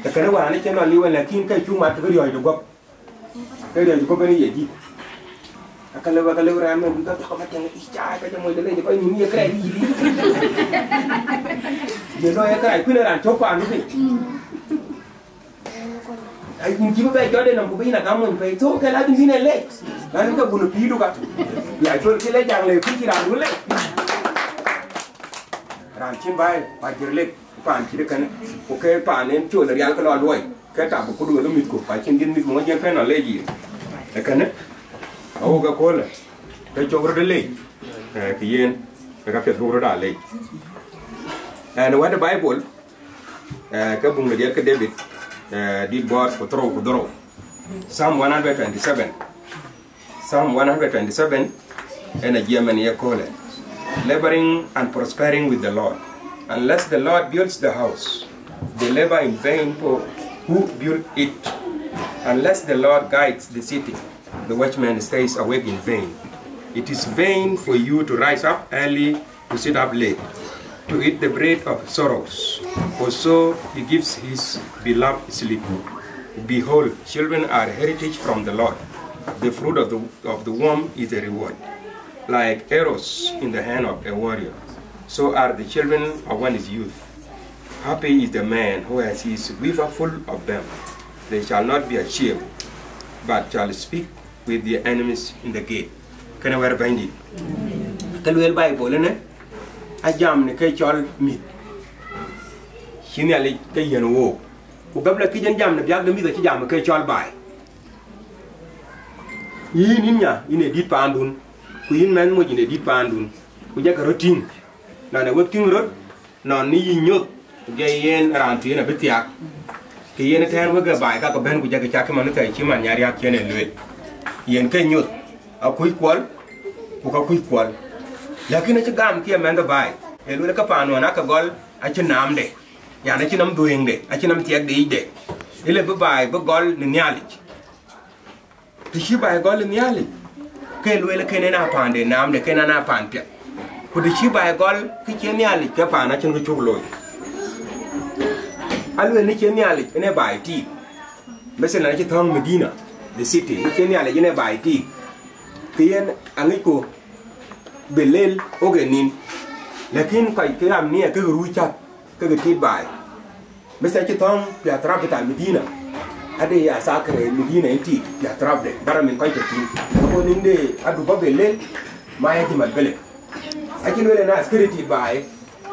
Të kënë wään cïn nɔn liu en, lakin ke cuk mat ke riɔ̈ɔ̈c de guɔ̈p. Ke riɔ̈ɔ̈c de guɔ̈p en ye dït. Akalëu, akalëu raan mën bï ka thɔ̈k ëmën tëŋ, ï, caa, ka jɔ moc de lec, kɔc nïm ye kërɛɛc yï dït. Ye lɔ ye kërɛɛc kuïn raan cök paandu piny. Ai, yïn cï bï bɛ jɔt enɔm ku bï yïn agam mony pei, thou ke la dïn bïn e lec. Lan ke bun pïïrdu ka. Ya col cï lec jaŋ le kuc cï raan wun lec. Raan cïn baai, pa jër lek, paan cït kënë. Ku ke paan en col rial ke lɔ luɔi. Ke tap ku duel mïthku, pa cïn dïn mïthku ŋö jën pɛn nɔn lec yïn. E kënë, awok ke köölë. Ke cök röt e lec. Eh, ke yen, ke ka piɛth buk röt aa lec. En wɛ̈t de Bible, Eh, ke buŋ de diɛt ke David, eh, dit buɔɔt ku thorou ku dhorou. Psalm one hundred twenty-seven. Psalm one hundred twenty-seven, en a jiɛɛm en ye köölë. Laboring and prospering with the Lord. Unless the Lord builds the house, they labor in vain for who build it. Unless the Lord guides the city, the watchman stays awake in vain. It is vain for you to rise up early to sit up late, to eat the bread of sorrows, for so he gives his beloved sleep. Behold, children are heritage from the Lord. The fruit of the, of the womb is a reward. Like arrows in the hand of a warrior, so are the children of one's youth. Happy is the man who has his quiver full of them. They shall not be ashamed, but shall speak with their enemies in the gate. Kënë wɛ̈t Bɛ̈nydït. Ke lueel Bible ënë, a jam në ke cɔl mïth. Cï Nhialic ke yiën wook. Ku gabla kïc en jam në biäk de mïth acï jam ke cɔl baai. Yïn, yïn nya, yïn ee dït paandun, ku yïn mɛnh moc yïn ee dït paandun. Ku jɔkë röt tïŋ. Nɔn ee wek tïŋ röt, nɔn në yï nyuɔ̈th, ku jɔ yen raan thiin abï thiaak. Ke yen ëtɛ̈ɛ̈n wek ee baai ka ke bɛ̈n ku jɔkë cak cï man thɛɛr cï man nyariäk cïn en lueel. Yen ke nyuɔ̈th, akuc kuɔl, ku ka kuc kuɔl. Lakin acï gam kiɛ mɛnh de baai. Ee lueel ke paan ɣɔn ake gɔl acï naamde. Yan acï nɔm dhuëëŋde, acï nɔm thiɛkde yicde. Ëlë bï baai bï gɔl në Nhialic. Të cï baai gɔl ë Nhialic, ke lueel kënë na paande naamde, kënë na paan piɛth. Ku të cï baai gɔl kë cie Nhialic, ke paan acïn kë cuk looi. Alueel në cie Nhialic, ënë baai tiit. Mathalan, acï thɔ̈ŋ Medina, the city, në cie Nhialic, ënë baai tiit. Ke yen aŋicku bï lel ɣok ë nin. Lakin kɔc ke ram nia ke ruu cath, ke ke tiit baai. Mesa cï thɔ̈ŋ piath rap bita Medina. Ade ya sakre Medina en tiit piath rapde, bara min kɔc ke tiit. Ago ninde adu ba be lel, ma ya jimal bele. Acï lueel en askari tiit baai.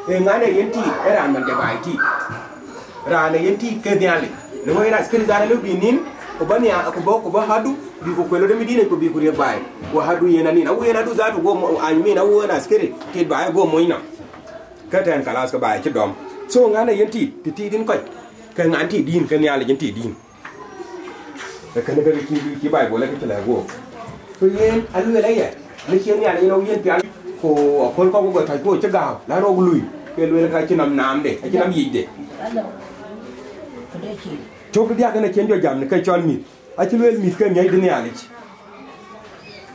E ŋan e yen tiit, e raan man de baai tiit. Raan e yen tiit ke Nhialic. Në ŋö yen askari dhar lëu bï nin, ku ba nia, ku ba, ku ba hadu, bï ku kuelo de Medina ku bï ku riek baai. Ku hadu yen anin. Awu yen adu dhar go mo, I mean, awu yen askari tiit baai go moc nɔm. Ke tɛ̈n kalas ke baai cï dɔm. So ŋan e yen tiit, të tiit yin kɔc, ke ŋan tiit dïn, ke Nhialic yen tiit dïn. Ee kënë ke cï, cï Bible ke cï lɛ̈k wook. Ku yen alueel aya, në cï Nhialic yen ɣok yen pial, ku aköl kɔ̈k wok ë tɔ̈c ku cï gääu, la rok lui, ke lueel ka cï nɔm naamde, acï nɔm yicde. Cök diäk en acïn jɔ jam në ke cɔl mïth. Acï lueel mïth ke miɔ̈c de Nhialic.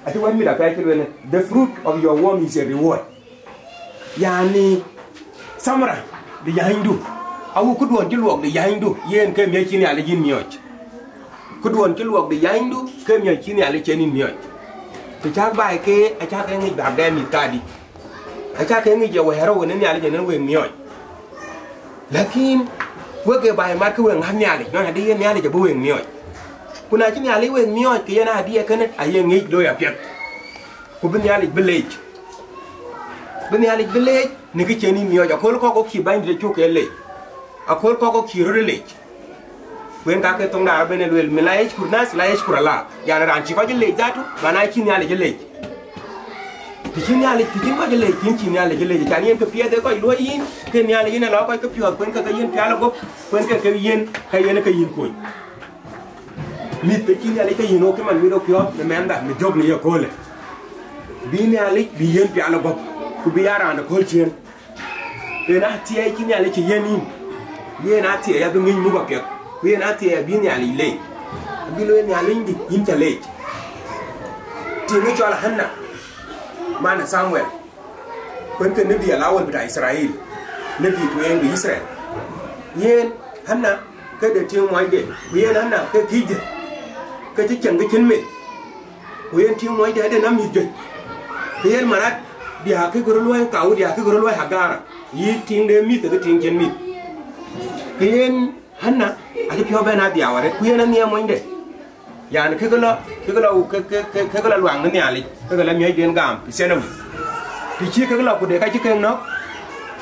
Acï wɛ̈t mïth apɛi cï lueel, "The fruit of your womb is a reward." Yani, thamara de yänydu, awu këduɔ̈n cï luɔk de yänydu, yen ke miɔ̈c cï Nhialic yïn miɔ̈c. Këduɔ̈n cï luɔk de yänydu, ke miɔ̈c cï Nhialic cïn yïn miɔ̈c. Të cäk baai ke, acäk ke ŋic bäk dɛ mïth kadï. Acä ke ŋic ye wɛ̈ɛ̈r ë wën ë Nhialic ënën wek miɔɔc. Lakin wek ee baai mat ke wek ŋäth Nhialic, nɔn adï yen Nhialic abï wek miɔɔc. Ku na cï Nhialic wek miɔɔc, ke yen adï kënë aye ŋic looi apiɛth. Ku bï Nhialic bï leec. Bï Nhialic bï leec në kë cïn yïn miɔɔc, akööl kɔ̈k kɔ̈k cï Bɛ̈nydït cuk ke leec. Akööl kɔ̈k kɔ̈k cï röt leec. Ku yen ka ke thoŋ de Arab ënë lueel, من لا يشكر الناس لا يشكر الله. Yani raan cï kɔc leec dhatu, mana cï Nhialic leec. Të cï Nhialic, të cïn kɔc leec, yïn cï Nhialic leec. Can yen kë piɛth ë kɔc luɔi yïn, ke Nhialic yen ë lɔ kɔc ke piɔ̈ɔ̈th, kuen ke ke yen pial ë guɔ̈p, kuen ke ke yen, ke yen ke yïn kony. Mïth të cï Nhialic ke yïn ɣok, ke man mïth ɣok piɔ̈ɔ̈th në mɛnhda, në jök në ye köölë. Bï Nhialic bï yen pial ë guɔ̈p, ku bï ya raan ë kööl ciëën. Yen athiɛɛi cï Nhialic cï yiën yïn, yen athiɛɛi abï ŋic muk apiɛth, ku yen athiɛɛi abï Nhialic leec, abï lueel, Nhialic dï, yïn ca leec. Tiiŋ ë cɔl Hanna, man ë Thamuel, kuen ke nebi alawal bita Itharel, nebi tueŋ de Itharel. Yen Hanna ke de tiiŋ muɔcde, ku yen Hanna ke kïcde, ke cï cieŋ ke cïn meth. Ku yen tiiŋ muɔcde ade nɔm mïth juëc. Ke yen marat diäk ke röt luɔi, kau diäk ke röt luɔi Hagar, yï tiiŋ de mïth, ke tiiŋ cïn mïth. Ke yen Hanna acï piɔ̈u bɛ̈n adhiau arëët, ku yen anhiɛɛm monyde. Yani, ke ke lɔ, ke ke lɔ, ke, ke, ke, ke ke lɔ luaŋ në Nhialic, ke ke lɔ miɔ̈cden gam ë thanawi. Të cï kek lɔ, ku de ka cï kek nɔ̈k,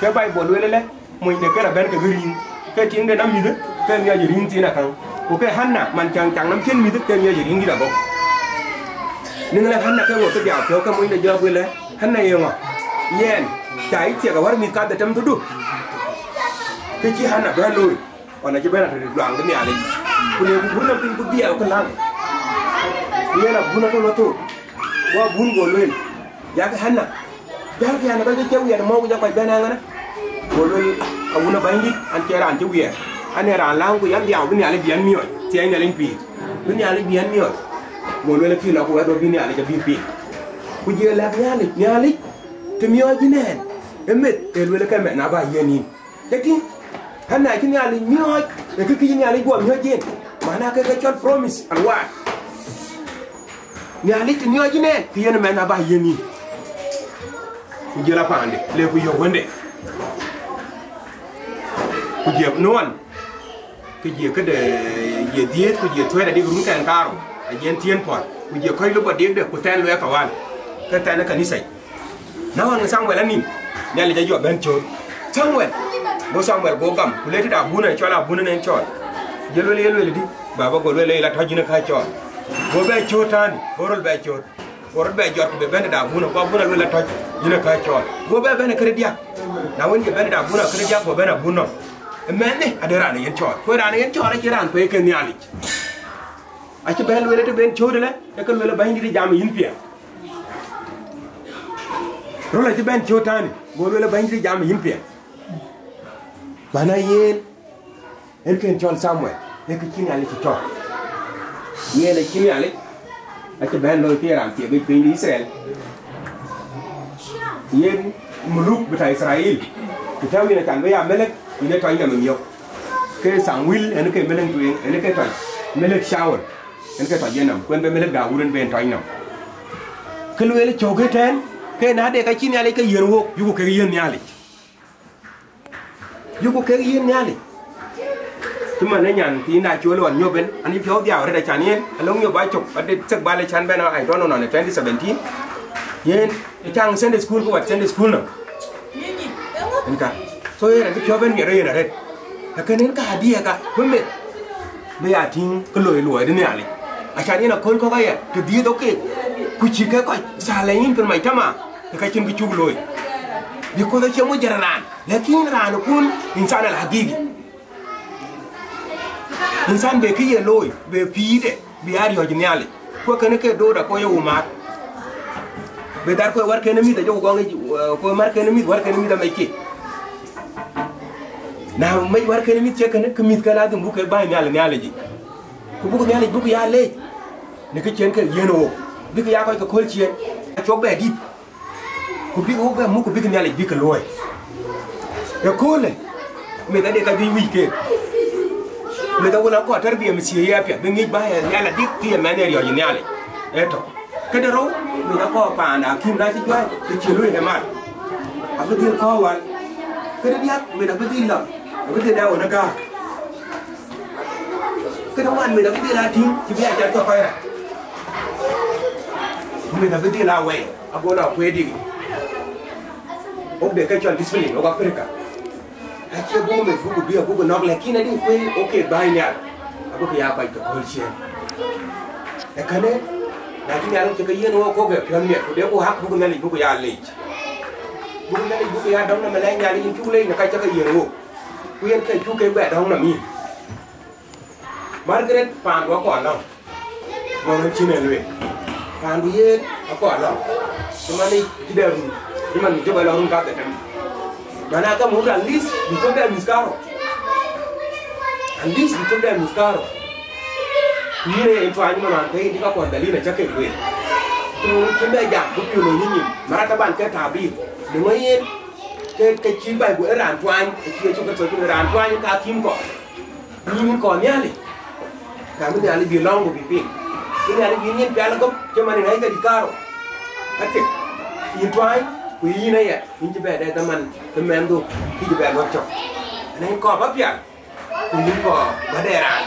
ke Baibul lueel ëlë, monyde ke lɔ bɛ̈n kekë rïŋ, ke tiiŋden amïth, ke miɔc rïŋ thiin akaŋ. Ku ke Hanna, man caŋ caŋ nɔm cïn mïth, ke miɔc rïŋ dït agɔk. Niŋ lɛ Hanna ke ɣöt ke dhiau piɔ̈u, ke monyde jɔɔk wël ë, Hanna ye ŋö? Yɛn, ca yï thiek awär mïth kadhetem tëdu? Ke cï Hanna bɛ̈n looi, ɣɔn acï bɛ̈n atɔ̈ luaŋ de Nhialic. Ku le ku bun nɔm piny ku dhiau ke läŋ. Ku yen abun atɔ̈ lɔ thok. Go abun go lueel, yak Hanna, jälkï an, kɔc ke cï wiɛɛr mɔ̈u, ku jɔ kɔc bɛ̈n aŋäna. Go lueel, awun ë Bɛ̈nydït, an, cie raan cï wiɛɛr. An, ee raan läŋ, ku yan dhiau bï Nhialic bï ɛn miɔɔc, thiɛɛi Nhialic pïïr. Bï Nhialic bï ɛn miɔɔc. Go lueel, kï lɔ ku wɛ̈t bï Nhialic abï piŋ. Ku jɔ lɛ̈k Nhialic, Nhialic, të miɔɔc yïn ɛn ë meth, ee lueel ke mɛn aba yiën yïn. Cä tïŋ, Hanna cï Nhialic miɔɔc, ee kë kë cï Nhialic guɔ miɔɔc yen, mana ke ke cɔl promise and word. Nhialic të miɔɔc yïn ɛn, kë yen mɛn aba yiën yïn. Ku jël apaande, le ku yök wënde. Ku jël nuɔn, ku jël këde, jël dhiëëth, ku jël thuɛɛt adik run kɛn kaarou, a jɛn thiën puɔl, ku jël kɔc lupɔ dikde, ku thɛn luɛɛk awal, ke thɛn ë kanitha. Na ɣɔn Thamuel anïm, Nhialic ajɔ bɛ̈n cööt. Thamuel! Go Thamuel go gam, ku le tëde abun ë cɔl, abun ë nen cɔl. Jël lueel, ye lueel dï? Baba go lueel, ye la tɔ̈c yïn ë ka cɔl. Go bɛ cööt täänë, go röl bɛ cööt. Go röl bɛ jɔt ku bɛ bɛ̈n tëde abun ë, ku abun ë lueel la tɔ̈c yïn ë ka cɔl. Go bɛ bɛ̈n ë këde diäk. Na wën, ye bɛ̈n tëde abun ë këde diäk, go bɛ̈n abun nɔm. Ë mɛnhë ade raan ë yen cɔɔl. Ku raan ë yen cɔɔl acïn raan kuec ke Nhialic. Acï bɛ̈n lueel ë të ben cööt ëlë, ë ke lueel ë Bɛ̈nydït jam ë yïn piɛth. Röl acï bɛ̈n cööt täänë, go lueel ë Bɛ̈nydït jam ë yïn piɛth. Mana yen, en kën cɔl Thamuel, ee kë cï Nhialic cï cɔk. Yen acï Nhialic, acï bɛ̈n looi ke ye raan thiek yic piny de Itharel. Yen muluk bita Itharel, ku tɛ̈ wën acan bï ya melek, yen ë tɔc nɔm ë miök. Ke Thamuel, en ke melek tueŋ, en ke tɔc, melek Shaul, en ke tɔc yenɔm, ku en bï melek Daud en bï en tɔc nɔm. Kë lueel cök ëtɛ̈ɛ̈n, ke na de ka cï Nhialic ke yiën wok, yuku kek yiën Nhialic. Yuku kek yiën Nhialic. Cï man ë nyan thiin da col ɣɔn nyop en, an, yï piɔ̈u dhiau arëët acan yen, alɔŋ nyop acök, ade thek bal ë can bɛ̈n, I don't know, nɔn ë twenty seventeen. Yen, ë caŋ Sunday school, ku wat Sunday school nɔm. Yen ka. So, yen acï piɔ̈u bɛ̈n miɛt ë yen arëët. Akën en ka adiɛɛk ka, bï meth, bï ya tïŋ kë loi luɔi de Nhialic. Acan yen akööl kɔ̈k aya, të dhiëëth ɣok keek, ku cï ke kɔc, thaal ë yïn kën mac tama, ke ka cïn kë cuk looi. Because acie moc jɛn raan. Lakin raan kun insan al hakiki. Insan be kë ye looi, be pïïrde, bï a riɔ̈c Nhialic. Ku kënë ke doda ku ye wumaat. Be dhar ku wär kënë mïth ajɔ ku gɔŋ, ku mär kënë mïth, wär kënë mïth amec ke. Na mec wär kënë mïth cï kënë, ke mïth ke ladhim buk ke bäny nhial Nhialic yic. Ku buk Nhialic buk ya leec. Në kë cïn ke yiën ɣok. Bïk ya kɔc ke kööl ciëën. Acuk bɛ dït. Ku bïk wok bɛ muk, ku bïk Nhialic bïk luɔ̈i. Ëköölë, meth ade ka juëc wïc keek. Meth awën akɔɔr tarbia mïthiëëc ye apiɛth, bï ŋic bä ë nhial adik, kë ye mɛnh ë riɔ̈c ë Nhialic. Ee tök. Këde rou, meth akɔɔr paan akïm na cï juäi, të cï luɔ̈i ë mat. Abï dhil kɔɔr wal. Këde diäk, meth abï dhil lɔ, abï dhil ë ɣön ë gääk. Kënë wan meth abï dhil a tïŋ, cï bï a cat ke kɔc rac. Meth abï dhil a wɛi, ago lɔ kueer dïk. Wok de ke cɔl discipline, wok Africa. Acie buk meth buk bï abuk nɔ̈k, lakin adï kueer, wok ke bäny nhial. Abuk ya kɔc ke kööl ciëën. Ee kënë, na cï Nhialic cï ke yiën wok kɔ̈k ë piɔ̈n miɛt, ku de ku hak buk Nhialic buk ya leec. Buk Nhialic buk ya dɔ̈ŋ nɔm, lɛc Nhialic yïn cuk leec në ka cï ke yiën wok. Ku yen ke cuk ke bɛ dɔ̈ŋ nɔm yïn. Margaret, paandu akɔɔr lɔ̈ŋ. Mɔn cïn en lueel. Paandu yen akɔɔr lɔ̈ŋ. Cï man ë cï dɛ run, cï man jɔk ë lɔ run kadhetem. Mana ka muk at least bï cök dɛ mïth karou. At least bï cök dɛ mïth karou. Ku yïn ë tuany man an, ke yïn cï ka kuɔn dhal yïn acä kek lueel. Ku cïn bɛ jam, bï piɔ̈u lɔ yïn nyin. Mara taban ke tabir. Në ŋö yen, ke, ke cï Baibul ë raan tuany, ke cï Yecu Kërtho cï raan tuany ka kim kɔɔr. Nyin kɔn Nhialic, ka bï Nhialic bï lɔ̈ŋ ku bï piŋ. Bï Nhialic bï nyin pial gɔ̈p, cï man ë ŋäc ke dït kaarou. Atik, yïn tuany, ku yïn aya, yïn cï bɛ dɛ dhaman ke mɛnhdu, kï cï bɛ luɔk cök. Ënɛn kɔɔr bä pial, ku yïn kɔɔr bä dɛ raan.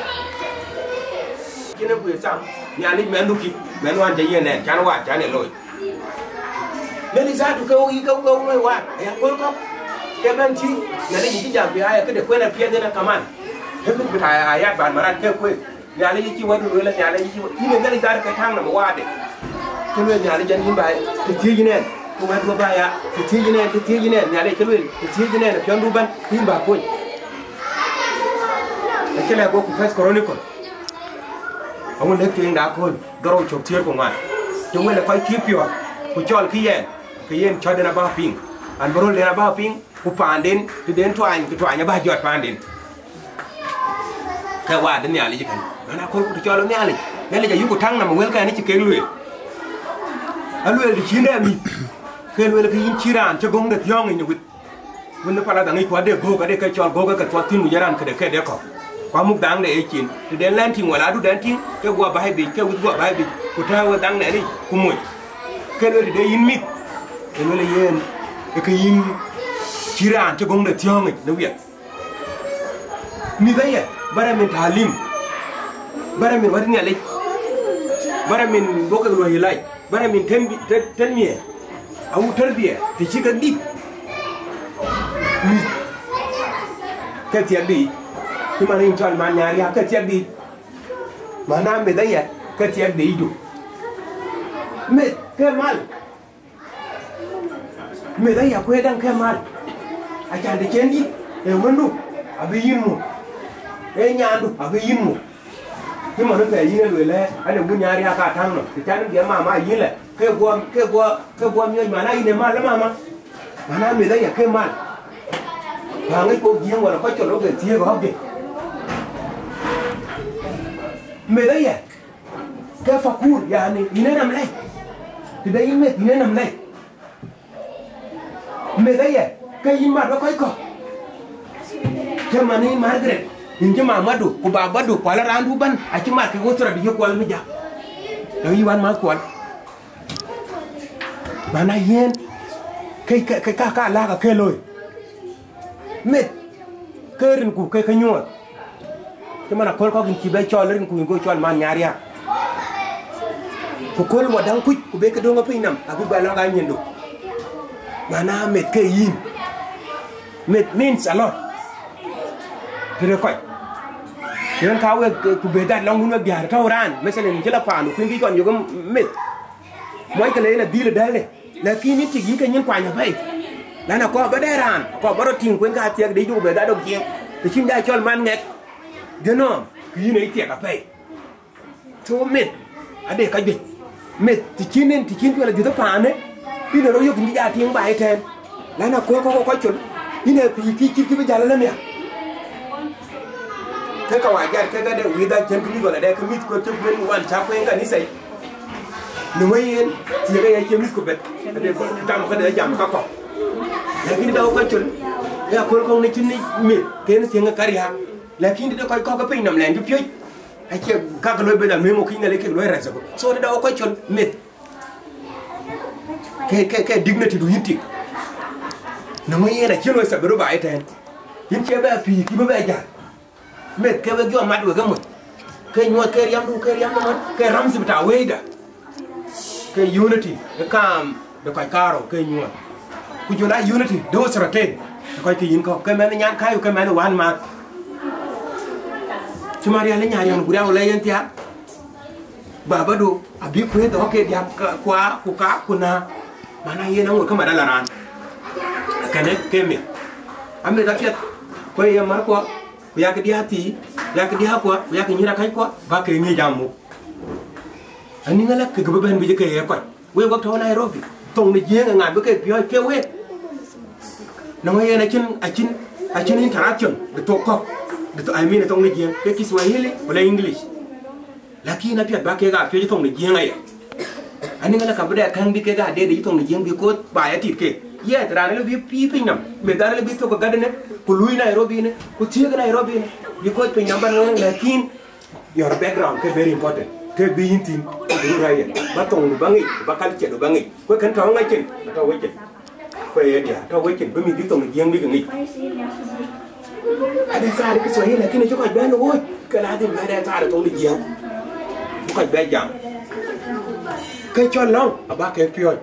Cïn ë ku ye tham, Nhialic mɛnhdu kï, mɛnh wään cä yiën ɛn, can waat, can ë looi. Mɛnh ë zatu ke wok yï ke wok loi waat, aya kööl kɔ̈k, ke bɛ̈n tïŋ, Nhialic yï cï jam bï aya këde kuën apiɛth en akaman. Hepit bï ta ayat ban marat ke kuëth. Nhialic yï cï wadu lueel, Nhialic yï cï wadu, yïn ë Nhialic dhar ke täŋ nɔm waatde. Ke lueel Nhialic an, yïn ba, të thiëëc yïn ɛn, ku wɛ̈t guɔ ba ya, të thiëëc yïn ɛn, të thiëëc yïn ɛn, Nhialic ke lueel, të thiëëc yïn ɛn, piɔ̈ndu bɛ̈n, yïn ba kuöny. Acï lɛ̈k wok ku First Chronicle. Aŋun lëk tueŋ de akööl, dhorou cök thiëër ku ŋuan. Të wël ë kɔc cï piɔ̈ɔ̈th, ku cɔl kï yɛn, ke yen cɔ̈tden abä piŋ. An, bï röl den abä piŋ, ku paanden, të den tuany, ku tuany abä jɔt paanden. Ke waat de Nhialic ëkën. An, akööl ku të cɔl Nhialic. Nhialic ayuku täŋ nɔm ë wëlkɛn cï kek lueel. Alueel të cïn dɛ mïth, ke lueel ke yïn cï raan cï göŋde thiɔ̈ɔ̈ŋ yic në wïth. Wën ë pala dhaŋ yic ku ade göök, ade ke cɔl göök ke thuɔth thïn, ku jɔ raan këde këde kɔ̈k. Ku amuk dhaŋde ë cin, të den lɛn tïŋ wala adu den tïŋ, ke guɔ baai biic, ke wïth guɔ baai biic, ku tääu ë dhaŋ nɛn yic, ku moc. Ke lueel tëde yïn mïth, ke lueel yen, ë ke yïn cï raan cï göŋde thiɔ̈ɔ̈ŋ yic në wiɛth. Mïth aya, bä rɛm in talim, bä rɛm in wät Nhialic, bä rɛm in bɔ̈ kek luɔi lac, bä rɛm in tën, tën, tën miɛɛr, awu tërbia, të cï kek dït. Mïth, ke thiɛk dï yic, cï man in cɔl man nyar ya, ke thiɛk dï yic. Mana meth aya, ke thiɛk dï yicdu. Meth, ke mal. Meth aya kueer daŋ ke mal. Acan të cen dït, ee wëndu, abï yïn muk. Ee nyandu, abï yïn muk. Cï man thɛɛr yïn e lueel ë, ade wun nyar ya ka täŋ nɔm. Të can bï mama yïn lɛ, ke guɔ, ke guɔ, ke guɔ miɔc mana yïn ë mal ë mama. Mana meth aya ke mal. Ba ŋic kok jiëŋ wala kɔc cɔl ɣok ke thiëëk ɣɔ̈kde. Meth aya. Ke fakur, yani, yïn ë nɔm lɛc. Të de yïn meth, yïn ë nɔm lɛc. Meth aya, ke yïn mat bä kɔc kɔ̈k. Cï man yïn Margaret, yïn cï mamadu, ku babadu, ku ala raandu bän, acï mat ke wok thɔ̈r adï yök kuɔl mi jak. Ke yï wan math kuɔl. Mana yen, ke, ke, ke ka, ka lak ake looi. Meth, ke rinku ke ke nyuɔɔth. Cï man aköl kɔ̈k yïn cï bɛ cɔl rinku yïn go cɔl man nyar ya. Ku köl wa daŋ kuc ku be ke döŋ ë piny nɔm, abï bɛ lɔ̈k aa nyiɛndu. Mana meth ke yïn. Meth means a lot. Tëde kɔc. Yen ka wek, eh, ku be dhat lɔŋ wun wek diäär tɔ̈u raan. Methalen cï la paandu kuïn kï kɔn yök meth. Muɔckë le yen adhil ë dɛ̈lde. Lakin yïn tik yïn ke nyin kuany apɛi. Lan akɔɔr bä dɛ raan, akɔɔr bä rɔt tïŋ kuën ka thiɛk de yï cuk bɛ dhat dok jiëŋ. Të cïn da cɔl man ŋɛk. Jënɔm, kë yïn ë thiɛk apɛi. So meth, ade ka juëc. Meth, të cïn en, të cïn tuɛl adhiëth paanë, yïn ë rɔt yök yïn cï ja tïŋ baai ëtɛ̈ɛ̈n. Lan aköl kɔ̈k kɔc col, yïn ë pïïr kï cït kï bï jäl alë miäk. Ke ka wa jat ke ka de wïïth acïn kë mïth wala de kë mïth kuet cök ben wan cä kueŋ kanitha yic. Në wëi yen, thiëëk aya cie mïth ku bet. Ade jam ka de jam ka kɔ̈k. Lakin da wok ka col, ya aköl kɔ̈k në cïn mïth, ken thiëŋ ka riääk. Lakin de kɔc kɔ̈k ke piny nɔm lɛn cï piöc. Acie kak loi ben amëŋ wok kï ŋɛl kek loi rɛ̈th. So da wok ka col meth. Ke, ke, ke dignity du yïn tik. Në ŋö yen acï loi thabiru ba ëtɛ̈ɛ̈n. Yïn cie bɛ pïïr kï bï bɛ jäl. Meth ke wek jɔ mat wek ë moc. Ke nyuɔɔth ke riɛmdu, ke riɛmdu man, ke ramsi bita wëida. Ke unity, e kaam de kɔc karou, ke nyuɔɔth. Ku jɔl a unity de usraten, de kɔc ke yïn kɔ̈k, ke mɛnh nyan kayu, ke mɛnh wän math. Cï Marial ë nya riɔn, ku riau lɛ yen thiaak. Babadu abï kuëëth ɣɔ̈k ke diäk, ka, kua, ku ka, ku na. Mana yen aŋot ke mat ala raan. Kënë ke meth. Ameth apiɛth, ku ye markuɔ, ku yak diäär thii, yak diäärkuɔ, ku yak nyïïr akäckuɔ, bä ke ŋic amuk. Anïŋ ala kek bï bɛ̈n bï ke ye kɔc. Wek wek tɔ̈u Nairobi, thoŋ de Jiëëŋ ë ŋa bï kek piɔ̈ɔ̈c ke wek? Nɔŋ yen acïn, acïn, acïn interaction de thok kɔ̈k, de tho-, I mean, thoŋ de Jiëëŋ, ke Kiswahili, wala English. Lakin apiɛth bä kek aa piöc thoŋ de Jiëëŋ aya. Anïŋ ala ka bï dɛ käŋ bï kek aa deet de thoŋ de Jiëëŋ, because ba ya tit ke. Yes, raan le bï pïï piny nɔm, meth raan le bï thok ë gat ënë, ku luui Nairobi ënë, ku thiëëk Nairobi ënë, because piny nɔm bä nɔŋ, lakin your background ke very important. Ke bï yïn thïn, bï röt rɛ̈ɛ̈r yen. Bä thoŋdu bä ŋic, bä culture du bä ŋic. Ku kën tɔ̈u ŋac cin, atɔ̈u wec cin. Ku ye diäär, atɔ̈u wec cin, bï mïth bï thoŋ de Jiëëŋ bï ke ŋic. Ade thaar Kiswahili, lakini cï kɔc bɛ̈n ɣööc, ke la dhil bɛ̈n ade thaar thoŋ de Jiëëŋ. Bï kɔc bɛ jam. Ke cɔl lɔ̈ŋ, abä ke piɔ̈ɔ̈c.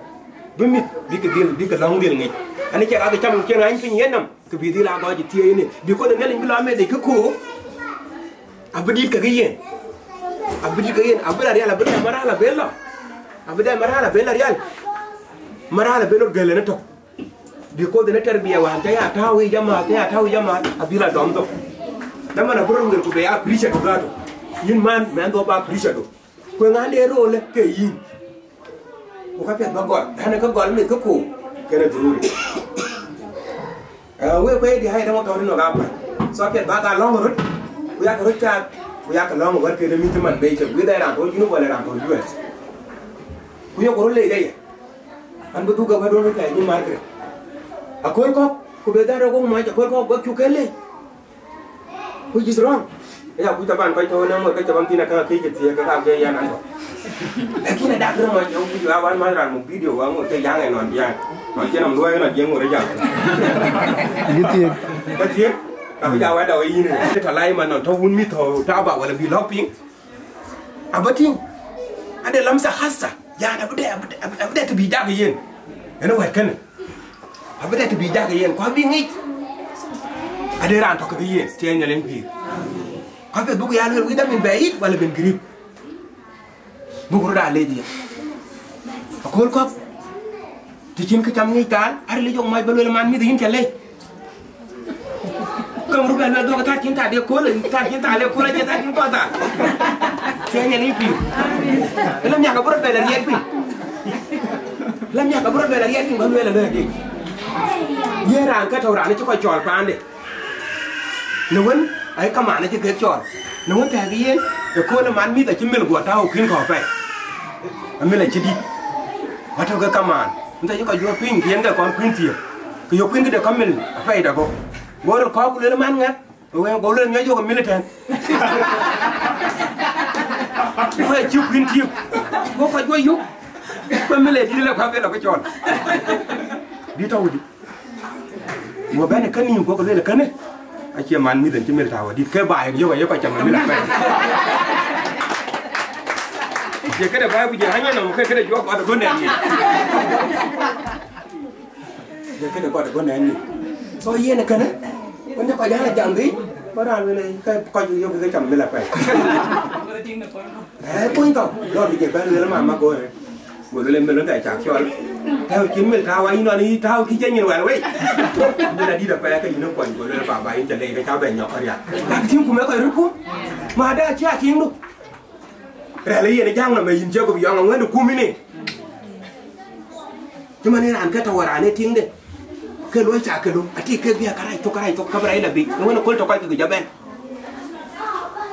Bï mïth, bï ke dhil, bï ke lɔ̈ŋ dhil ŋic. Ani cɛ ka ke cam cïn ɣäny piny yen nɔm. Ke bï dhil a gɔc ë thiëëc ënë, bï kɔn ë Nhialic bï lɔ meth ë kë koor, abï dït kekë yen, abï dït kekë yen, abï la rial, abï dɛm maral abël lɔ, abï dɛm maral abël la rial, maral abël lɔ gël ënë tök, bï kɔn ënë tɛ̈r bï ya wään cä ya tääu yic amath, cä ya tääu yic amath, abï la dɔm thok. Dhamana abï rɔt ŋer ku bï ya appreciate dhatu, yïn man, mɛnh dhɔ̈k bä appreciate. Ku ŋa de role ke yïn. Ku ka piɛth bä gɔl, ɣɛn ë ke gɔl meth ke koor, kën ë dhururi. Eh, wek kuɛɛi diäär ë däŋ tɔ̈u rinɔk apäc. So apiɛth bä ka lɔ̈ŋ röt, ku yak röt caak, ku yak lɔ̈ŋ wär kën ë mïth man bei cök, whether raan tɔ̈u Junub wala raan tɔ̈u U S. Ku yok röt leec aya. An bï dhuk ke wɛ̈t wën röt kɛɛc yïn Margaret. Akööl kɔ̈k, ku bï dhät rɔt wok mac, akööl kɔ̈k bäk cuk ke leec. Which is wrong. Ya ku taban kɔc tɔ̈u në ŋot ke ca bam thïn, aka ke ke thiëëk, ka ke yan an tɔ̈. Lakin adak röt mɔc, ya ku ya wan man raan muk video wa ŋot ke jaŋ ë nɔn jaŋ. Nɔn cïn nɔm luɔi nɔn jiëŋ ŋot ë jaŋ. Yï thiëëk. Ka thiëëk, ka bï ja wɛ̈t dɔ yïn. Ke tɔ lai man nɔn tɔ̈ wun mïth tɔ̈ taba wala bï lɔ̈k piŋ. Abä tïŋ. Ade lamsa khasa. Yan abï dɛ, abï dɛ, abï dɛ të bï jak yen. Ënë wɛ̈t kënë. Abï dɛ të bï jak yen, ku abï ŋic. Ade raan tɔ̈ kekë yen, tiɛɛny Nhialic pïïr. Ku abï buk ya lueel, wïc dhamin bɛ yith, wala ben grip. Buk röt aa lec yen. Akööl kɔ̈k. Të cïn kë cam ŋic thaal, aril jɔk mac bä lueel man mïth yïn cä lec. Käŋ ruk bɛ lueel dhuɔ̈k thaar cïn thaar de kööl, thaar cïn thaar de kööl, acie thaar cïn kɔn thaar. Tiɛɛny Nhialic pïïr. Ëlä miäk abï rɔt bɛ lɔ riɛt piny. Ëlä miäk abï rɔt bɛ lɔ riɛt piny, bä lueel ëlä dï. Yen raan ke tɔ̈u raan cï kɔc cɔɔl paande. Në wën, aye kamaan acï kek cɔɔl. Në wën thɛɛk yen, ëkööl ë man mïth acï mil guɔ tääu kïn kɔ̈u apɛi. Amil acï dït. Atɔ̈ ke kamaan. Mïth acï kɔc juɔ̈ɔ̈r piny, ku yen ke kɔn kuïn thiëëk. Ke yök kuïn këde ka mil apɛi dagok. Go röt kɔ̈ɔ̈k ku lueel man ŋɛk. Go wëŋ, go lueel miɔc yök amil ëtɛ̈ɛ̈n. Go acï kuïn thiëëk. Go kɔc guɔ yök. Ku amil ë dït lë kuak ke lɔ ke cɔɔl. Dït tɔ̈u dï. Go bɛ̈n ë kën nïïm, go ke lueel ë kënë, acie man mïth en cï mil tääu adït, ke baai en yök ayök acam ë mil apɛi. Ye këde baai ku jël anyɛ nɔm ke këde juɔk kɔt ë gɔ̈n ɛn ŋic. Ye këde kɔt ë gɔ̈n ɛn ŋic. So yen ë kënë, wën de kɔc an ajam bï, bä raan wël ke kɔc yök ke cam ë mil apɛi. Ë kuny thɔ̈k, lɔɔr bï jël bɛ̈n lueel mama go ë. Go lueel mil ënda cak cɔl. Tääu cïn mil tääu ayï nɔn yï tääu kï jɛ nyin wɛl wei. Mil adït apɛi ke yïn ë kuɔny, go lueel baba yïn cä lei ke ca bɛ nyɔk kɔc rial. Dak tïŋ kum ë kɔc röt kum. Ma da cï a tïŋdu. Rɛl ë yen ë jaŋ nɔm ë yïn cï gup yɔŋ aŋuɛ̈n ë kum yïn ë. Cï man ë raan ke tɔ̈u wär raan ë tiŋde. Ke luɔi ca ke lom, atik ke bï a karac thok, karac thok, ka bï rac la biic. Në wën aköl tɔ kɔc ke jɔ bɛ̈n.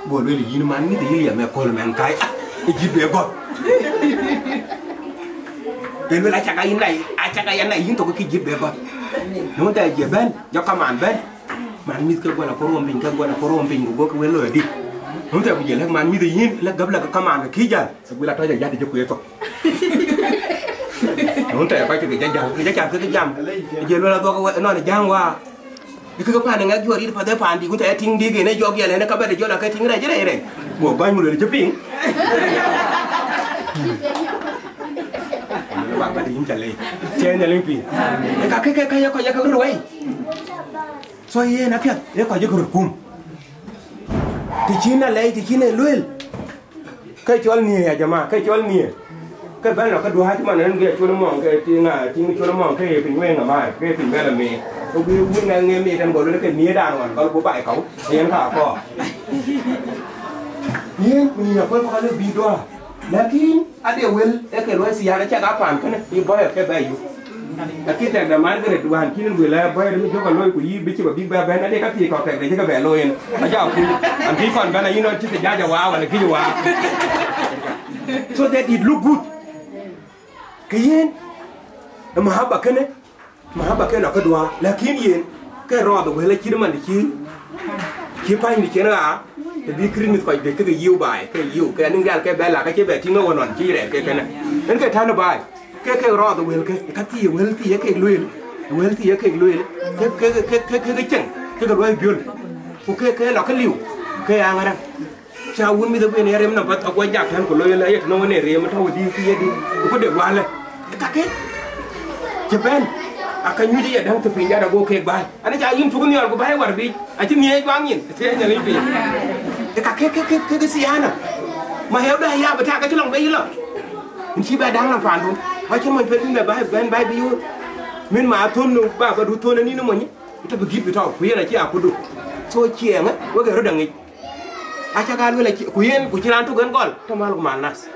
Go lueel yïn man mïth yï liɛm ë kööl mɛn kai, ah, ë jït bï gɔ̈th. Ke lueel acak a yïn nai, acak a yɛn nai yïn thok kï jït bï gɔ̈th. Në wën thɛɛr jie bɛ̈n, jɔ kamaan bɛ̈n. Man mïth ke guɔl akɔr wom piny, ke guɔl akɔr wom piny, ku gokï wël looi adït. Në wën thɛɛr ku jie lɛ̈k man mïth yïn, lɛ̈k gäp lɛ̈k kamaan kï jäl. Ke guël atɔ̈c ajat jɔ kueer thok. Në wën thɛɛr kɔc ke jɔ jam, ke jɔ jam, ke jam. Jie lueel adhuɔk nɔn ë jaŋ wa. Kë ke paan ŋɛk juɔ̈ɔ̈r yït path ë paan dï, ku ca tïŋ dï, kën ë jɔk yɛl, en ë ka bɛ̈t ë jɔl, ake tïŋ rɛc rɛc rɛc. Go gɔny, ku lueel, cï piŋ. Baba dï, yïn ca leec. Cï Nhialic piŋ. Ë ka ke, ke, ke ye kɔc ye ke röt wɛ̈i. So yen apiɛth, ye kɔc ye ke röt kum. Të cïn alɛɛc, të cïn ë lueel. Ke cɔl nhiëër, ya jama, ke cɔl nhiëër. Ke bɛ̈n lɔ ke duääc man, rin ke col mɔŋ, ke tiŋ a, tiŋ col mɔŋ, ke ye piny weŋ ama, ke ye piny bɛ̈n lɔ miir. Ke guiir wun ŋɛk ŋeem miir tɛn, gɔl wël ke nhiëër dan wan, gɔl ku baai kɔu, yen ka kɔɔr. Yen ku nyin aköl bä ka lëu bï duääc. Lakin ade wël ë ke luɔi thiaan, acak a paan kënë, ë bɔ̈ ke bɛ yök. Lakin tɛ̈kdɛ Margaret, wään cïn lueel ë bɔ̈ rin jɔ̈k a looi, ku yï bï cï bä bïk bɛ bɛ̈n, ade ka thiëc kɔ̈k tɛ̈kdɛ cï ke bɛ looi yen. Aca kuc, an kï kɔn bɛ̈n ayï nɔn cï thiëc jac a waa, wala kïc waa. So that it look good. Ke yen, ë mahaba kënë, mahaba ke lɔ ke duaa, lakin yen, ke rɔɔth wël acït man cï, cï pany de cien ɣaa, të bï Christmas kɔc juëc ke ke yiu baai, ke yiu, ke anïŋ dial ke bɛ la, ke cï bɛ tïŋ ë wä nɔn cï rɛɛt ke kënë. Yen ke tän baai, ke ke rɔɔth wël ke, ka thii wël thii ye kek lueel, wël thii ye kek lueel, ke, ke, ke, ke, ke, ke cieŋ, ke ke luɔi biöl, ku ke, ke lɔ ke liu, ke ya ŋäräŋ. Ca wun mïth ë kueen ë rem nɔm path, aguɔ jak tɛ̈n ku looi ëlë, ayek nɔm wën ë rem tɔ̈u dïït ke ye dï, ku de gualë. Kakë cï bɛ̈n, aka nyuc ë yadäŋ të piny jat ago keek baai. An, ca yïn tuk nhial ku baai war biic, acï nhiëëc juaŋ nyin, thieec Nhialic piny. Ë kakë ke, ke, ke, ke thiaana. Ma yɛu da ya bï tak acï lɔŋ bei lɔ. Yïn cï bɛ daŋ nɔm paandun. Acï mony pet bï bɛ baai, bɛ̈n baai bï yoor. Min ma thon nu, baba du thon anïn ë mony. Ëtɛ bï gït bï tɔ̈u, ku yen acï akudu. So ciɛɛŋë, wek ë röt aŋic. Aca ka luel acï, ku yen, ku cï raan tök en gɔl, tɔ mal ku mal nas.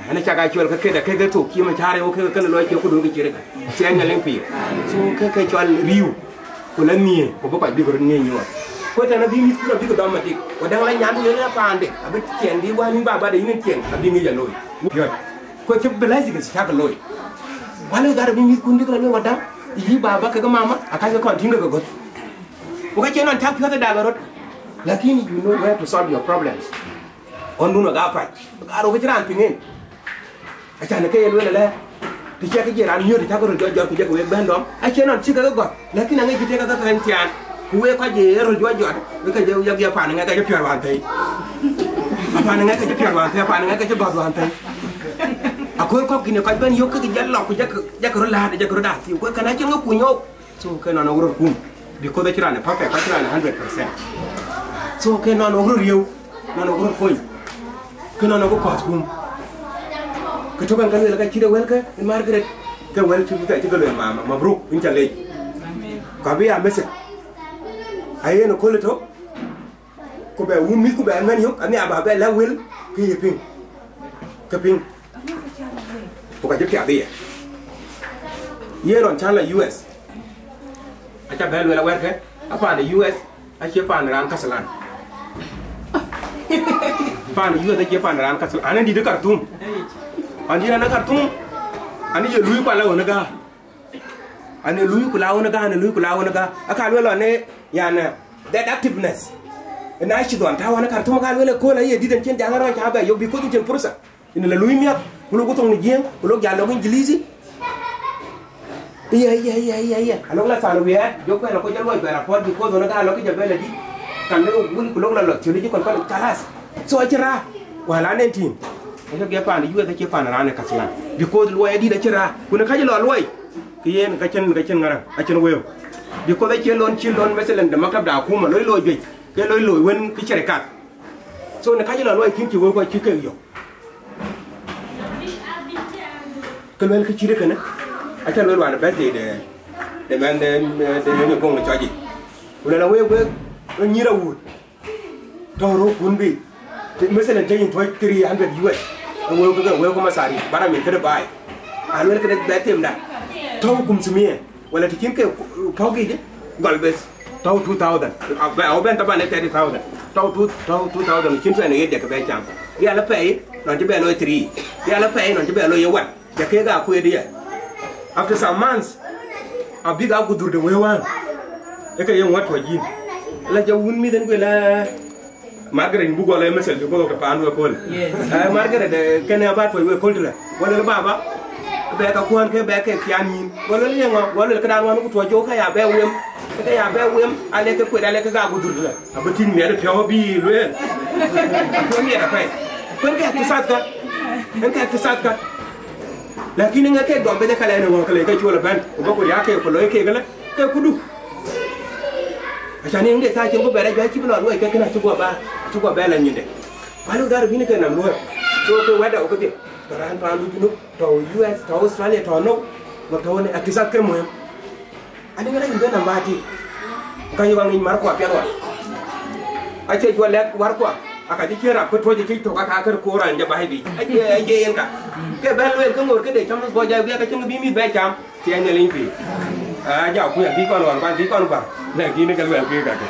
Ɛn aca ka cuɛl ke këda, ke ke thok, cï man cä rëëu, ke ke kën luɔi cï ku duökï cï rëk. Cï ɛn Nhialic pïïr. So ke ke cɔl riu, ku la nhiëër, ku bï kɔc bïk röt ŋiëc nyuɔɔth. Ku tɛ̈n abï mïth kun abïk dɔm adik, ku däŋ la nyan du yen la paande, abï ciɛɛŋ dï wään yïn baba de yïn ciɛɛŋ, abï ŋic alooi. Yɔt. Ku cï blessings cäk looi. Wälë dhar abï mïth kun bïk la luel wadäŋ, yï baba kekë mama, akackë kɔn tïŋ ke ke gɔ̈th. Ku ka cie nɔn cäk piɔ̈ɔ̈th ë dak ë röt. Lakini you know where to solve your problems. Ɣɔndun ë gak pac, gak rou kë cï raan piŋ en. Acan ke ye lueel ëlë, të cï ke jiël raan miööt, të cäk röt jɔt jɔt, ku jɔkï wek bɛ̈n dɔm, acie nɔn cï ke ke gɔ̈th. Lakini aŋic cï tek ke ke kɛ̈n thiaan, ku wek kɔc ye röt jɔt jɔt, wek ke jɔ yɔk ye paan ŋɛk ke cï piɔ̈ɔ̈r wään thëi. Apaan ŋɛk ke cï piɔ̈ɔ̈r wään thëi, apaan ŋɛk ke cï gɔ̈th wään thëi. Akööl kɔ̈k kïn ë kɔc bɛ̈n yök ke jɔt lɔ, ku jɔkï, jɔkï röt läät, jɔkï röt aa thiëëu, ku kën acïn ŋö kuny ɣok. So ke nɔn ɣok röt kum, because acïn raan ë perfect, acïn raan ë hundred percent. So ke nɔn ɣok röt riëëu, nɔn ɣok röt kony, ke nɔn ɣok kɔ̈th kum. Ke tök ɛn ka lueel ka cït ë wëlkë, ë Margaret, ke wël cï Luther cï ke lueel, mama, mabruk, yïn ca leec. Ka bï ya message. Ayen ëkööl ëtök, ku bɛ wun mïth ku bɛ mɛn yök, anhiaar bä bɛ lɛ̈k wël, ke ye piŋ, ke piŋ. Ku ka cï piath ëye. Yen rɔn cän la U S. Aca bɛ lueel awɛ̈ɛ̈rkë, a paan de U S, acie paan de raan Kaslan. Paan de U S acie paan de raan Kaslan. An, ë dït ë Khartoum. An, dït an, ë Khartoum. An, ye luui kual la ɣön ë gäär. An, ë luui ku la ɣön ë gäär, an, ë luui ku la ɣön ë gäär. Aka lueel ɣɔn ë, yan, that activeness. Ë na cï dhɔn tääu ɣɔn ë Khartoum, aka lueel ëkööl aye dït ɛn cïn jaŋ rɔɔc cä bɛ yök, because cïn pursa. Yen la luui miäk, ku lok ku thoŋ në Jiëëŋ, ku lok jal lɔk English. Iya, iya, iya, iya, iya. Alok la than wiɛɛt, jɔ kuɛn la kɔc jɔ luɔi bɛ rapport, because ɣɔn ë gäär lɔk jɔ bɛ la dït. Kan lek wun ku lok la lɔ theological college, kalas. So acï raar, wäl an en tïŋ. Ëke giɛ paan de U S acie paan raan ë Kaslan. Because luɔi adït acï raar. Ku në ka cï lɔ luɔi, ke yen ka cïn, ka cïn ŋäräŋ, acïn wëëu. Because acie lon, cï lon, mathalan, de maktab de akuma, loi loi juëc, ke loi loi wën ke sharikat. So në ka cï lɔ luɔi kïn cï wëëu kɔc cï kek yök. Ke luel kë cït kënë, aca luel wään birthday de, de mɛn de, de, de Nyuguŋ në cɔc yic. Ku luel awëëu wek, wek nyïïr awuut. Tɔ̈u röökkun bï, të, mathalan, të yïn tuɔ̈c three hundred U S, ë wëëu ke, wëëu ke masarif, bara min këde baai. Aluel këde bɛ themda. Tɔ̈u kum thumia, wala të cïn ke tɔ̈u gic, gɔl bes. Tɔ̈u two thousand. Abɛ, abɛ bɛ̈n taban ë thirty thousand. Tɔ̈u two, tɔ̈u two thousand, cïn tuɛn ë ɣet jɛ ke bɛ cam. Rial apɛi, nɔn cï bɛ looi three. Rial apɛi, nɔn cï bɛ looi ye one. Jɔ keek aa kueet ëya. After some months, abïk aa gudhur de wëëu wään. Ë ke ye ŋuɔt tuɔc yïn. La jɔ wun mïth en guel ë Margaret, buk gɔl ë methel bï guɔ ke paan wek kööl. Yes. Ë Margaret, ë, kënë aba tuɔc wek kööl tëlä. Wala baba. Bɛ ka kuɔn ke bɛ ke kian nyin. Go luel yeŋɔ, go luel këdan wan ku tuɔc jo ke ya bɛ wem. Ke ya bɛ wem, ale ke kuet, ale ke ga gudur la. Abi tïŋ miɛt piɔ̈u bi luel. Abi miɛt apɛi. Kuen ke iktisad ka. En ke iktisad ka. Lakini ŋa ke dɔm bɛ de kala ne ŋɔ kale ke chol ban. Ku ba ku ya ke ku loy ke gele. Ke kudu. Acan ŋa ta cin ku bɛ ra jɔ ci bi lɔ luɔi ke kena ci guɔ ba. Ci guɔ bɛ la nyinde. Walu dar bini ke nam luɔi. So ke wada o ke bi. Baran pa lu junu. Tɔ̈ U S, tɔ̈ Australia, tɔ̈ nou, wek tɔ̈ wën, akisat ke muhim. Adï ŋa rɛc bï bɛ̈n nɔm bä tïŋ. Ka yök aŋic markua piɛth wä. Acie juɔl lɛ̈k warkua, aka cï ciëën rap ke tuɔ̈c ë cïc thök, aka kër koor raan jɔ baai biic. Acie, acie yen ka. Ke bɛ̈n lueel ke ŋoot këde cam bɔ̈ jai wiɛk, acïn kë bï mïth bɛ cam, thiɛɛc Nhialic piny. Aa, ja kuc abï kɔn ɣɔn, kuan bï kɔn bä. Lakin ke luɛl ke kakë.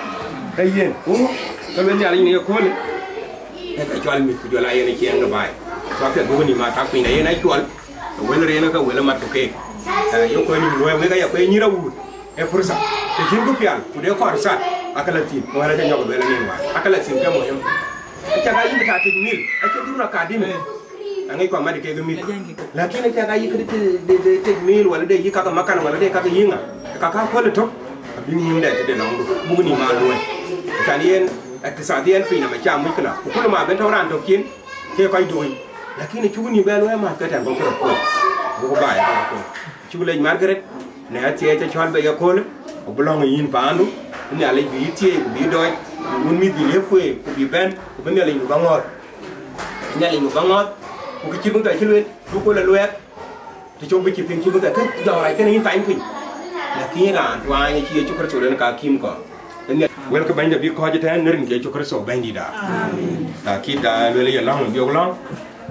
Ee yen, wu, ke luel Nhialic në ye köölë. Ee ka cɔl mïth ku jɔl aa yen ë ciɛɛŋ de baai. Cua piɛth buk nïïm aa tak piny, na yen a cuɔl. Ke wël riɛɛn ke wël ë mat ku keek. Ee, yok kuen nïïm luɔi wek aya kuen nyïïr awuut. Ee pursa. Të cïn ku pial, ku de kɔɔr sat, aka la thïn. Wɛ̈l aca nyɔk lueel anïn wään. Aka la thïn ke muhim. Aca ka yïk ta tic mil, aca dhurun akademi. Aŋic kɔn mat kek mïth. Lakin aca ka yïk de, de, de tic mil, wala de yïk kak makan, wala de kak yïŋa. Kaka köl tök, abï nïïm dɛ tëde lɔŋdu. Buk nïïm aa luɔi. Acan yen, iktisadiyan piny nɔm aca muckila. Ku kul ma ben tɔ̈u raan tök cin, ke kɔc duöny. Lakini cuk nïïm bɛ luɔi math ke tɛ̈n kɔ̈k ke rɔt kuöc. Buk baai ke rɔt kuöc. Cuk lec Margaret, në athiɛɛi cä cɔl bei ëköölë, ku bï lɔ̈ŋ ë yïn paandu, bï Nhialic bï yï thieei, ku bï yï dɔɔc, bï wun mïth bï liep kueer, ku bï bɛ̈n, ku bï Nhialicdu bä ŋɔ̈ɔ̈th. Bï Nhialicdu bä ŋɔ̈ɔ̈th, ku kë cït ŋuth acï lueel, duk ku lɔ luɛɛk, të cök bï cï piŋ cït ŋuth akë jɔɔk rac kënë yïn thany piny. Lakin raan tuaany acï Yecu Kërtho len ka akïm kɔ̈u. Wëlkï Bɛ̈nyda bï kɔ̈ɔ̈c ëtɛ̈ɛ̈n në rin ke Yecu Kërtho Bɛ̈nydïtda. Amen. Akïtda lueel ye lɔ̈ŋ, bï lɔ̈ŋ.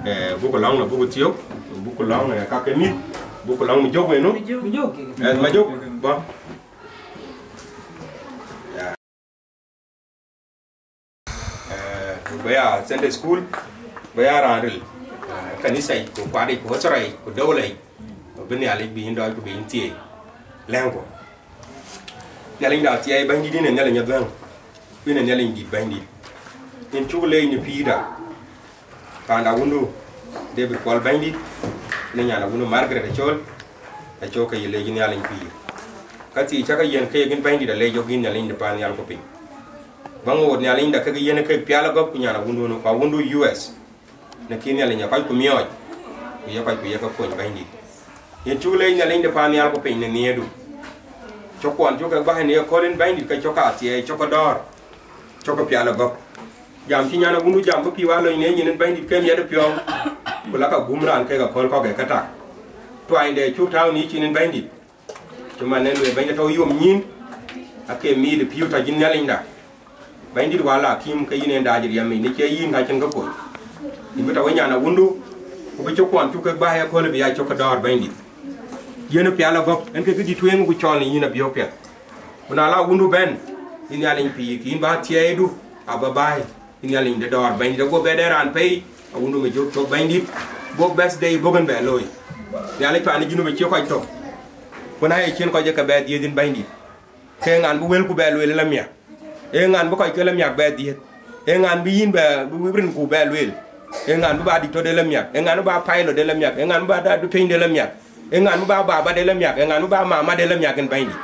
Eh, buk lɔ̈ŋ, buk thiök, buk lɔ̈ŋ, eh, ka ke mïth, buk lɔ̈ŋ mi jök wenu. Mi jök. Eh, ma jök, bä. Ya. Eh, bï ya Sunday school, bï ya raan ril. Eh, kanitha yic, ku kuat yic, ku usra yic, ku dowla yic. Ku bï Nhialic bï yïn dɔɔc, ku bï yïn thieei. Lɛ̈ŋku. Nhialic da thiɛɛi Bɛ̈nydït, yïn ee Nhialic adhuɛ̈ŋ. Yïn ee Nhialic dït Bɛ̈nydït. Yïn cuk leec në pïïrda. Paanda wundu David Kuɔl Bɛ̈nydït, në nyan awundu Margaret Acol, acok ke yï leec Nhialic pïïr. Ka thii cä ke yiɛ̈n keek yïn Bɛ̈nydït alec yok yïn Nhialic de paannhial ku piny. Bä ŋoot Nhialicda kek yiɛ̈n kek pial agɔ̈p ku nyan awundu nu, ku awundu U S. Në kï Nhialic ye kɔc ku miɔɔc, ku ye kɔc ku ye ke kony Bɛ̈nydït. Yïn cuk leec Nhialic de paannhial ku piny në nhiëërdu. Cökkuɔn cuk ke bäi në ye kööl yïn Bɛ̈nydït ke cök athiɛɛi, cök ke dɔ̈ɔ̈r, cök ke pial agɔ̈p. Jam cï nyan awundu jam bï pïïu aa lony në nyin yïn Bɛ̈nydït ke miɛt piɔ̈u, ku la ka gum raan kek aköl kɔ̈k ë ke tak. Tuaanyde cuk tääu në yïcin yïn Bɛ̈nydït. Cï man en lueel Bɛ̈ny tɔ̈u yom nyïïn, ake miit ë pïïu tɔ̈ yïn Nhialicda. Bɛ̈nydït wala akïm ke yïn en daac riɛm yic, në cie yïn ka cïn ke kony. Yïn bï tɔ̈ we nyan awundu, ku bï cökkuɔn cuk kek bäi ëköölë bï ya cök ke dɔ̈ɔ̈r Bɛ̈nydït. Yiën pial agɔ̈p, en ke këdït tueŋ ku cɔl në yïn abiök piɛth. Ku na la awundu bɛ̈n, yïn Nhialic pïïr, ke yïn bä thiɛɛidu aba bäi. Yïn Nhialic de dɔ̈ɔ̈r Bɛ̈nydït, ago bɛ de raan pei, awundu mi jök cök Bɛ̈nydït, bok birthday bok en bɛ looi. Nhialic paan ë Junub acie kɔc thok. Ku na ye cïn kɔc ë ke bɛ dhiëëth yïn Bɛ̈nydït. Ke ŋan bï wëlku bɛ lueel ë lamiäk. Ee ŋan bï kɔc ke lamiäk bɛ dhiëëth. Ee ŋan bï yïn bɛ, bï rinku bɛ lueel. Ee ŋan bï ba diktor de lamiäk. Ee ŋan bï ba pilot de lamiäk. Ee ŋan bï ba da-, piny de lamiäk. Ee ŋan bï ba baba de lamiäk. Ee ŋan bï ba mama de lamiäk yïn Bɛ̈nydït.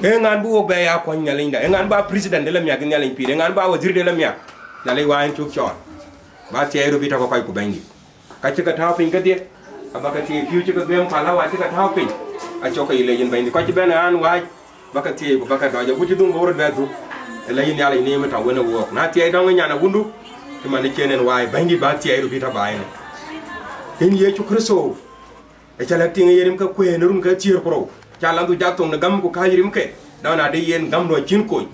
Ee ŋan bï wok bɛ ya kuɔny Nhialicda. Ee ŋan bï ba president de lamiäk yïn Nhialic pïïr. Ee ŋan bï ba wazir de lamiäk. Nhialic wään cuk cɔɔl. Ba thiɛɛi röt bï tɔ̈ ke kɔc ku Bɛ̈nydït. Ka cï ke tääu piny kedhie, abä ke thieei pïïu cï ke dhuëëm, ku alä wä cï ke tääu piny, acɔk ke yï leec yïn Bɛ̈nydït. Kɔc cï bɛ̈n ë raan wääc, bä ke thieei ku bä ke dɔc, agut cï dhuŋ bɔ̈ röt bɛ dhuk, ë lɛc yïn Nhialic neem ë tɔ̈ wën ë wook. Na thiɛɛi dɔ̈ŋ ë nyan awundu, cï man ë cien en waai, Bɛ̈nydït bä thiɛɛi röt bï tɔ̈ baai ënë. Yïn Yecu Kërtho, ë cä lɛ̈k tiŋ ë ye rim ke kueen ë run ke thiëër ku rou, cä landhu jak thoŋ në gäm ku kääc rimke, dɔn adï yen gäm luɔi cïn kony.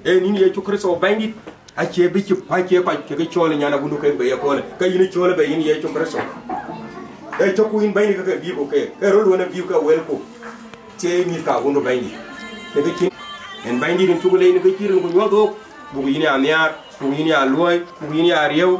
Ee yïn Yecu Kërtho Bɛ̈nydït, acie bï cï kuac cie kɔc kekë cɔɔl ë nyan awundu kek bei ëköölë, ke yïn cɔɔl ë bei yïn Yecu Kërtho. Ee cökku yïn Bɛ̈nydït ke ke bïïku keek, ke röl wën ë bïïku ke wëlku, thieei mïth ka awundu Bɛ̈nydït. Kekë cïn, en Bɛ̈nydït yïn cuk leec në kë cï rinku nyuɔ̈th ɣok, buk yïn ya nhiaar, buk yïn ya luɔ̈i, buk yïn ya riëëu,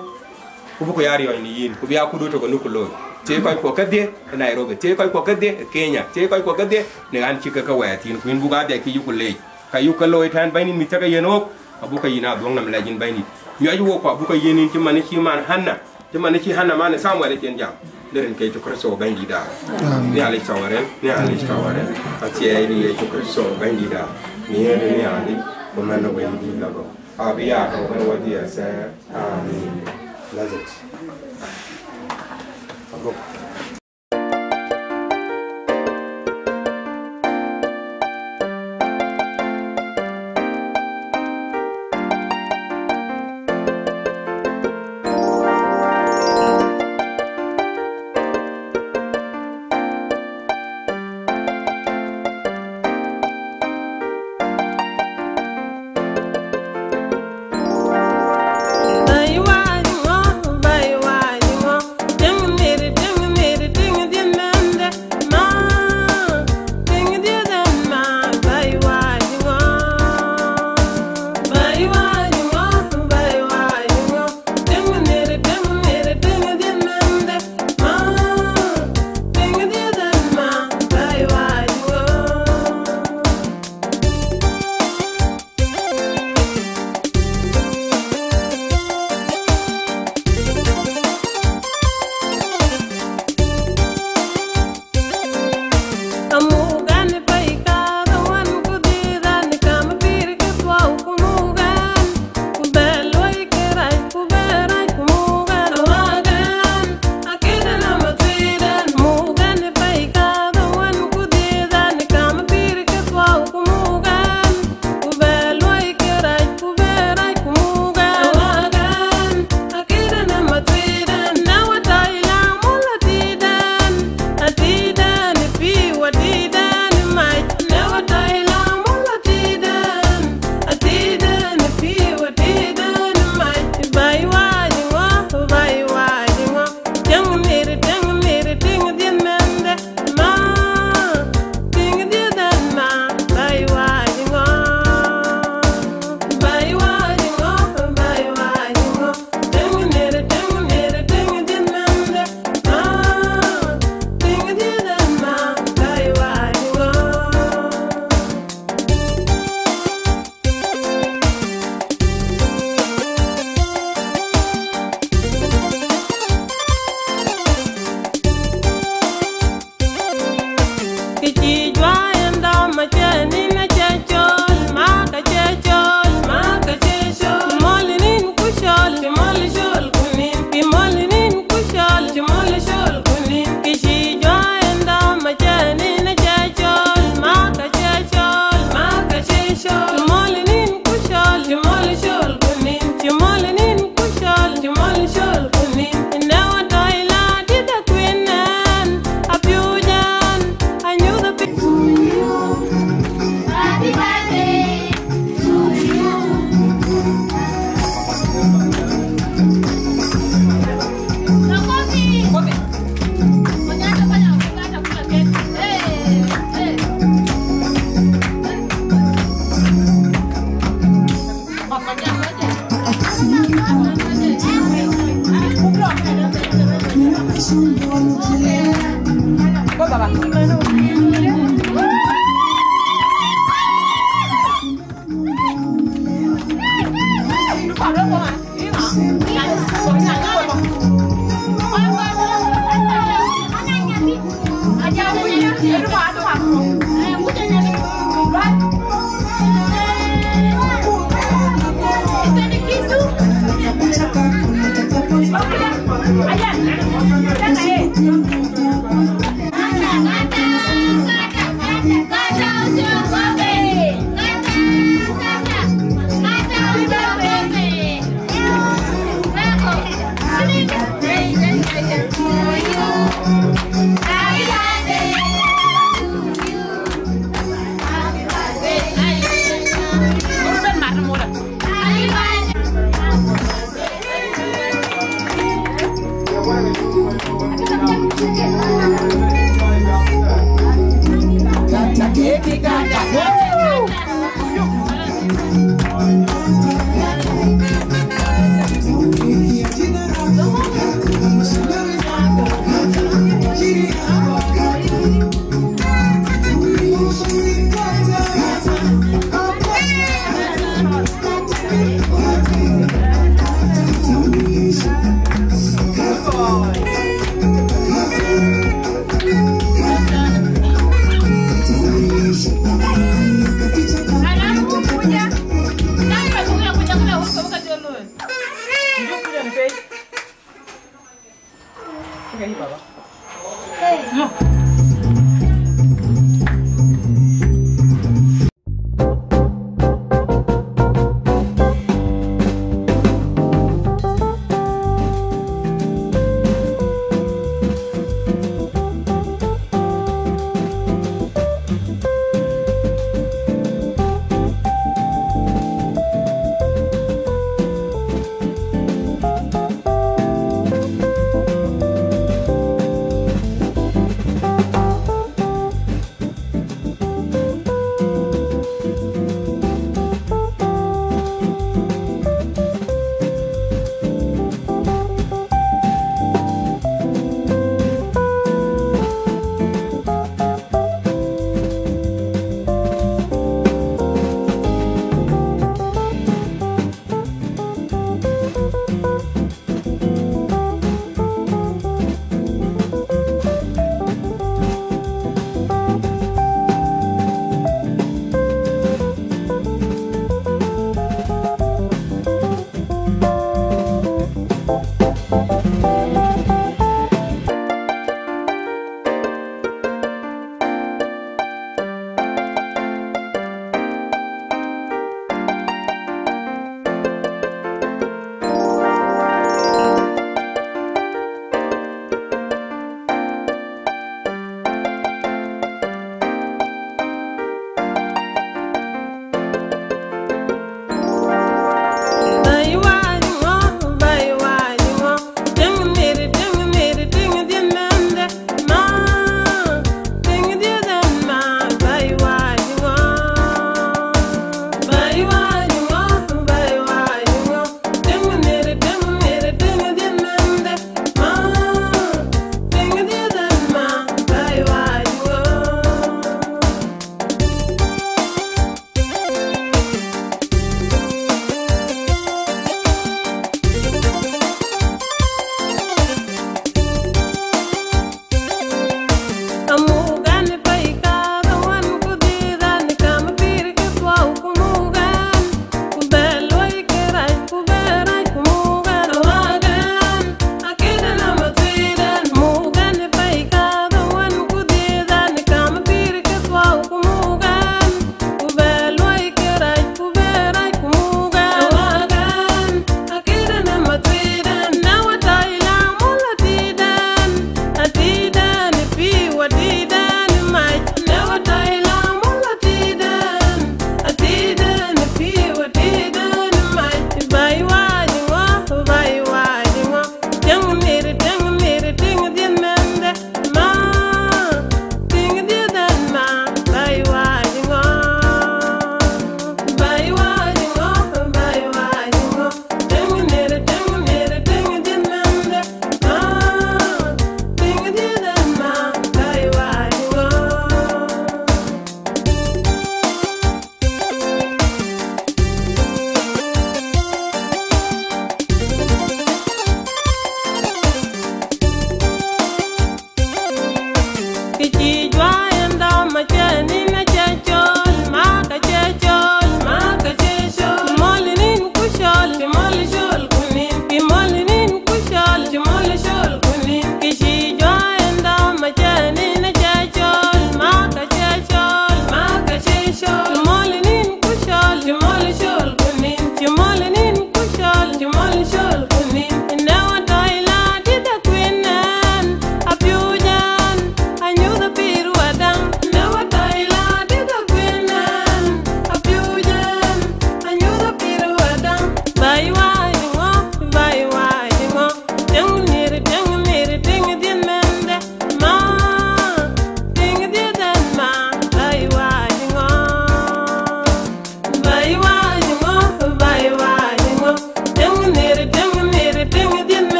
ku buk ya riɔ̈ɔ̈c në yïn, ku bï akut ë tök ë nuk ku looi. Thieei kɔckuɔ kedhie ë Nairobi, thieei kɔckuɔ kedhie ë Kenya, thieei kɔckuɔ kedhie në ɣän cï ke ke wɛɛth yïn, ku yïn buk adhie kï yïku leec. Ka yuk ke looi tɛ̈ɛ̈n Bɛ̈nydït mïth cä ke yiɛ̈n ɣok, abuk ke yïn adhuɔ̈ŋ nɔm lɛc yïn Bɛ̈nydït. Miɔc wok ku abuk ke yiɛ̈n yïn cï man cï man Hanna, cï man cï Hanna man Thamuel ë cïn jam. Në rin ke Yecu Kërtho Bɛ̈nydïïtda. Amen. Nhialic tɔ̈ arëët, Nhialic tɔ̈ arëët. Athiɛɛi në Yecu Kërtho Bɛ̈nydïïtda. Në yen Nhialic, ku mɛn në Wëidït lɔ gɔ̈k. Abï ya tɔ̈ bɛ̈n wäthii ëthɛɛr. Amen. Blessed. Ago.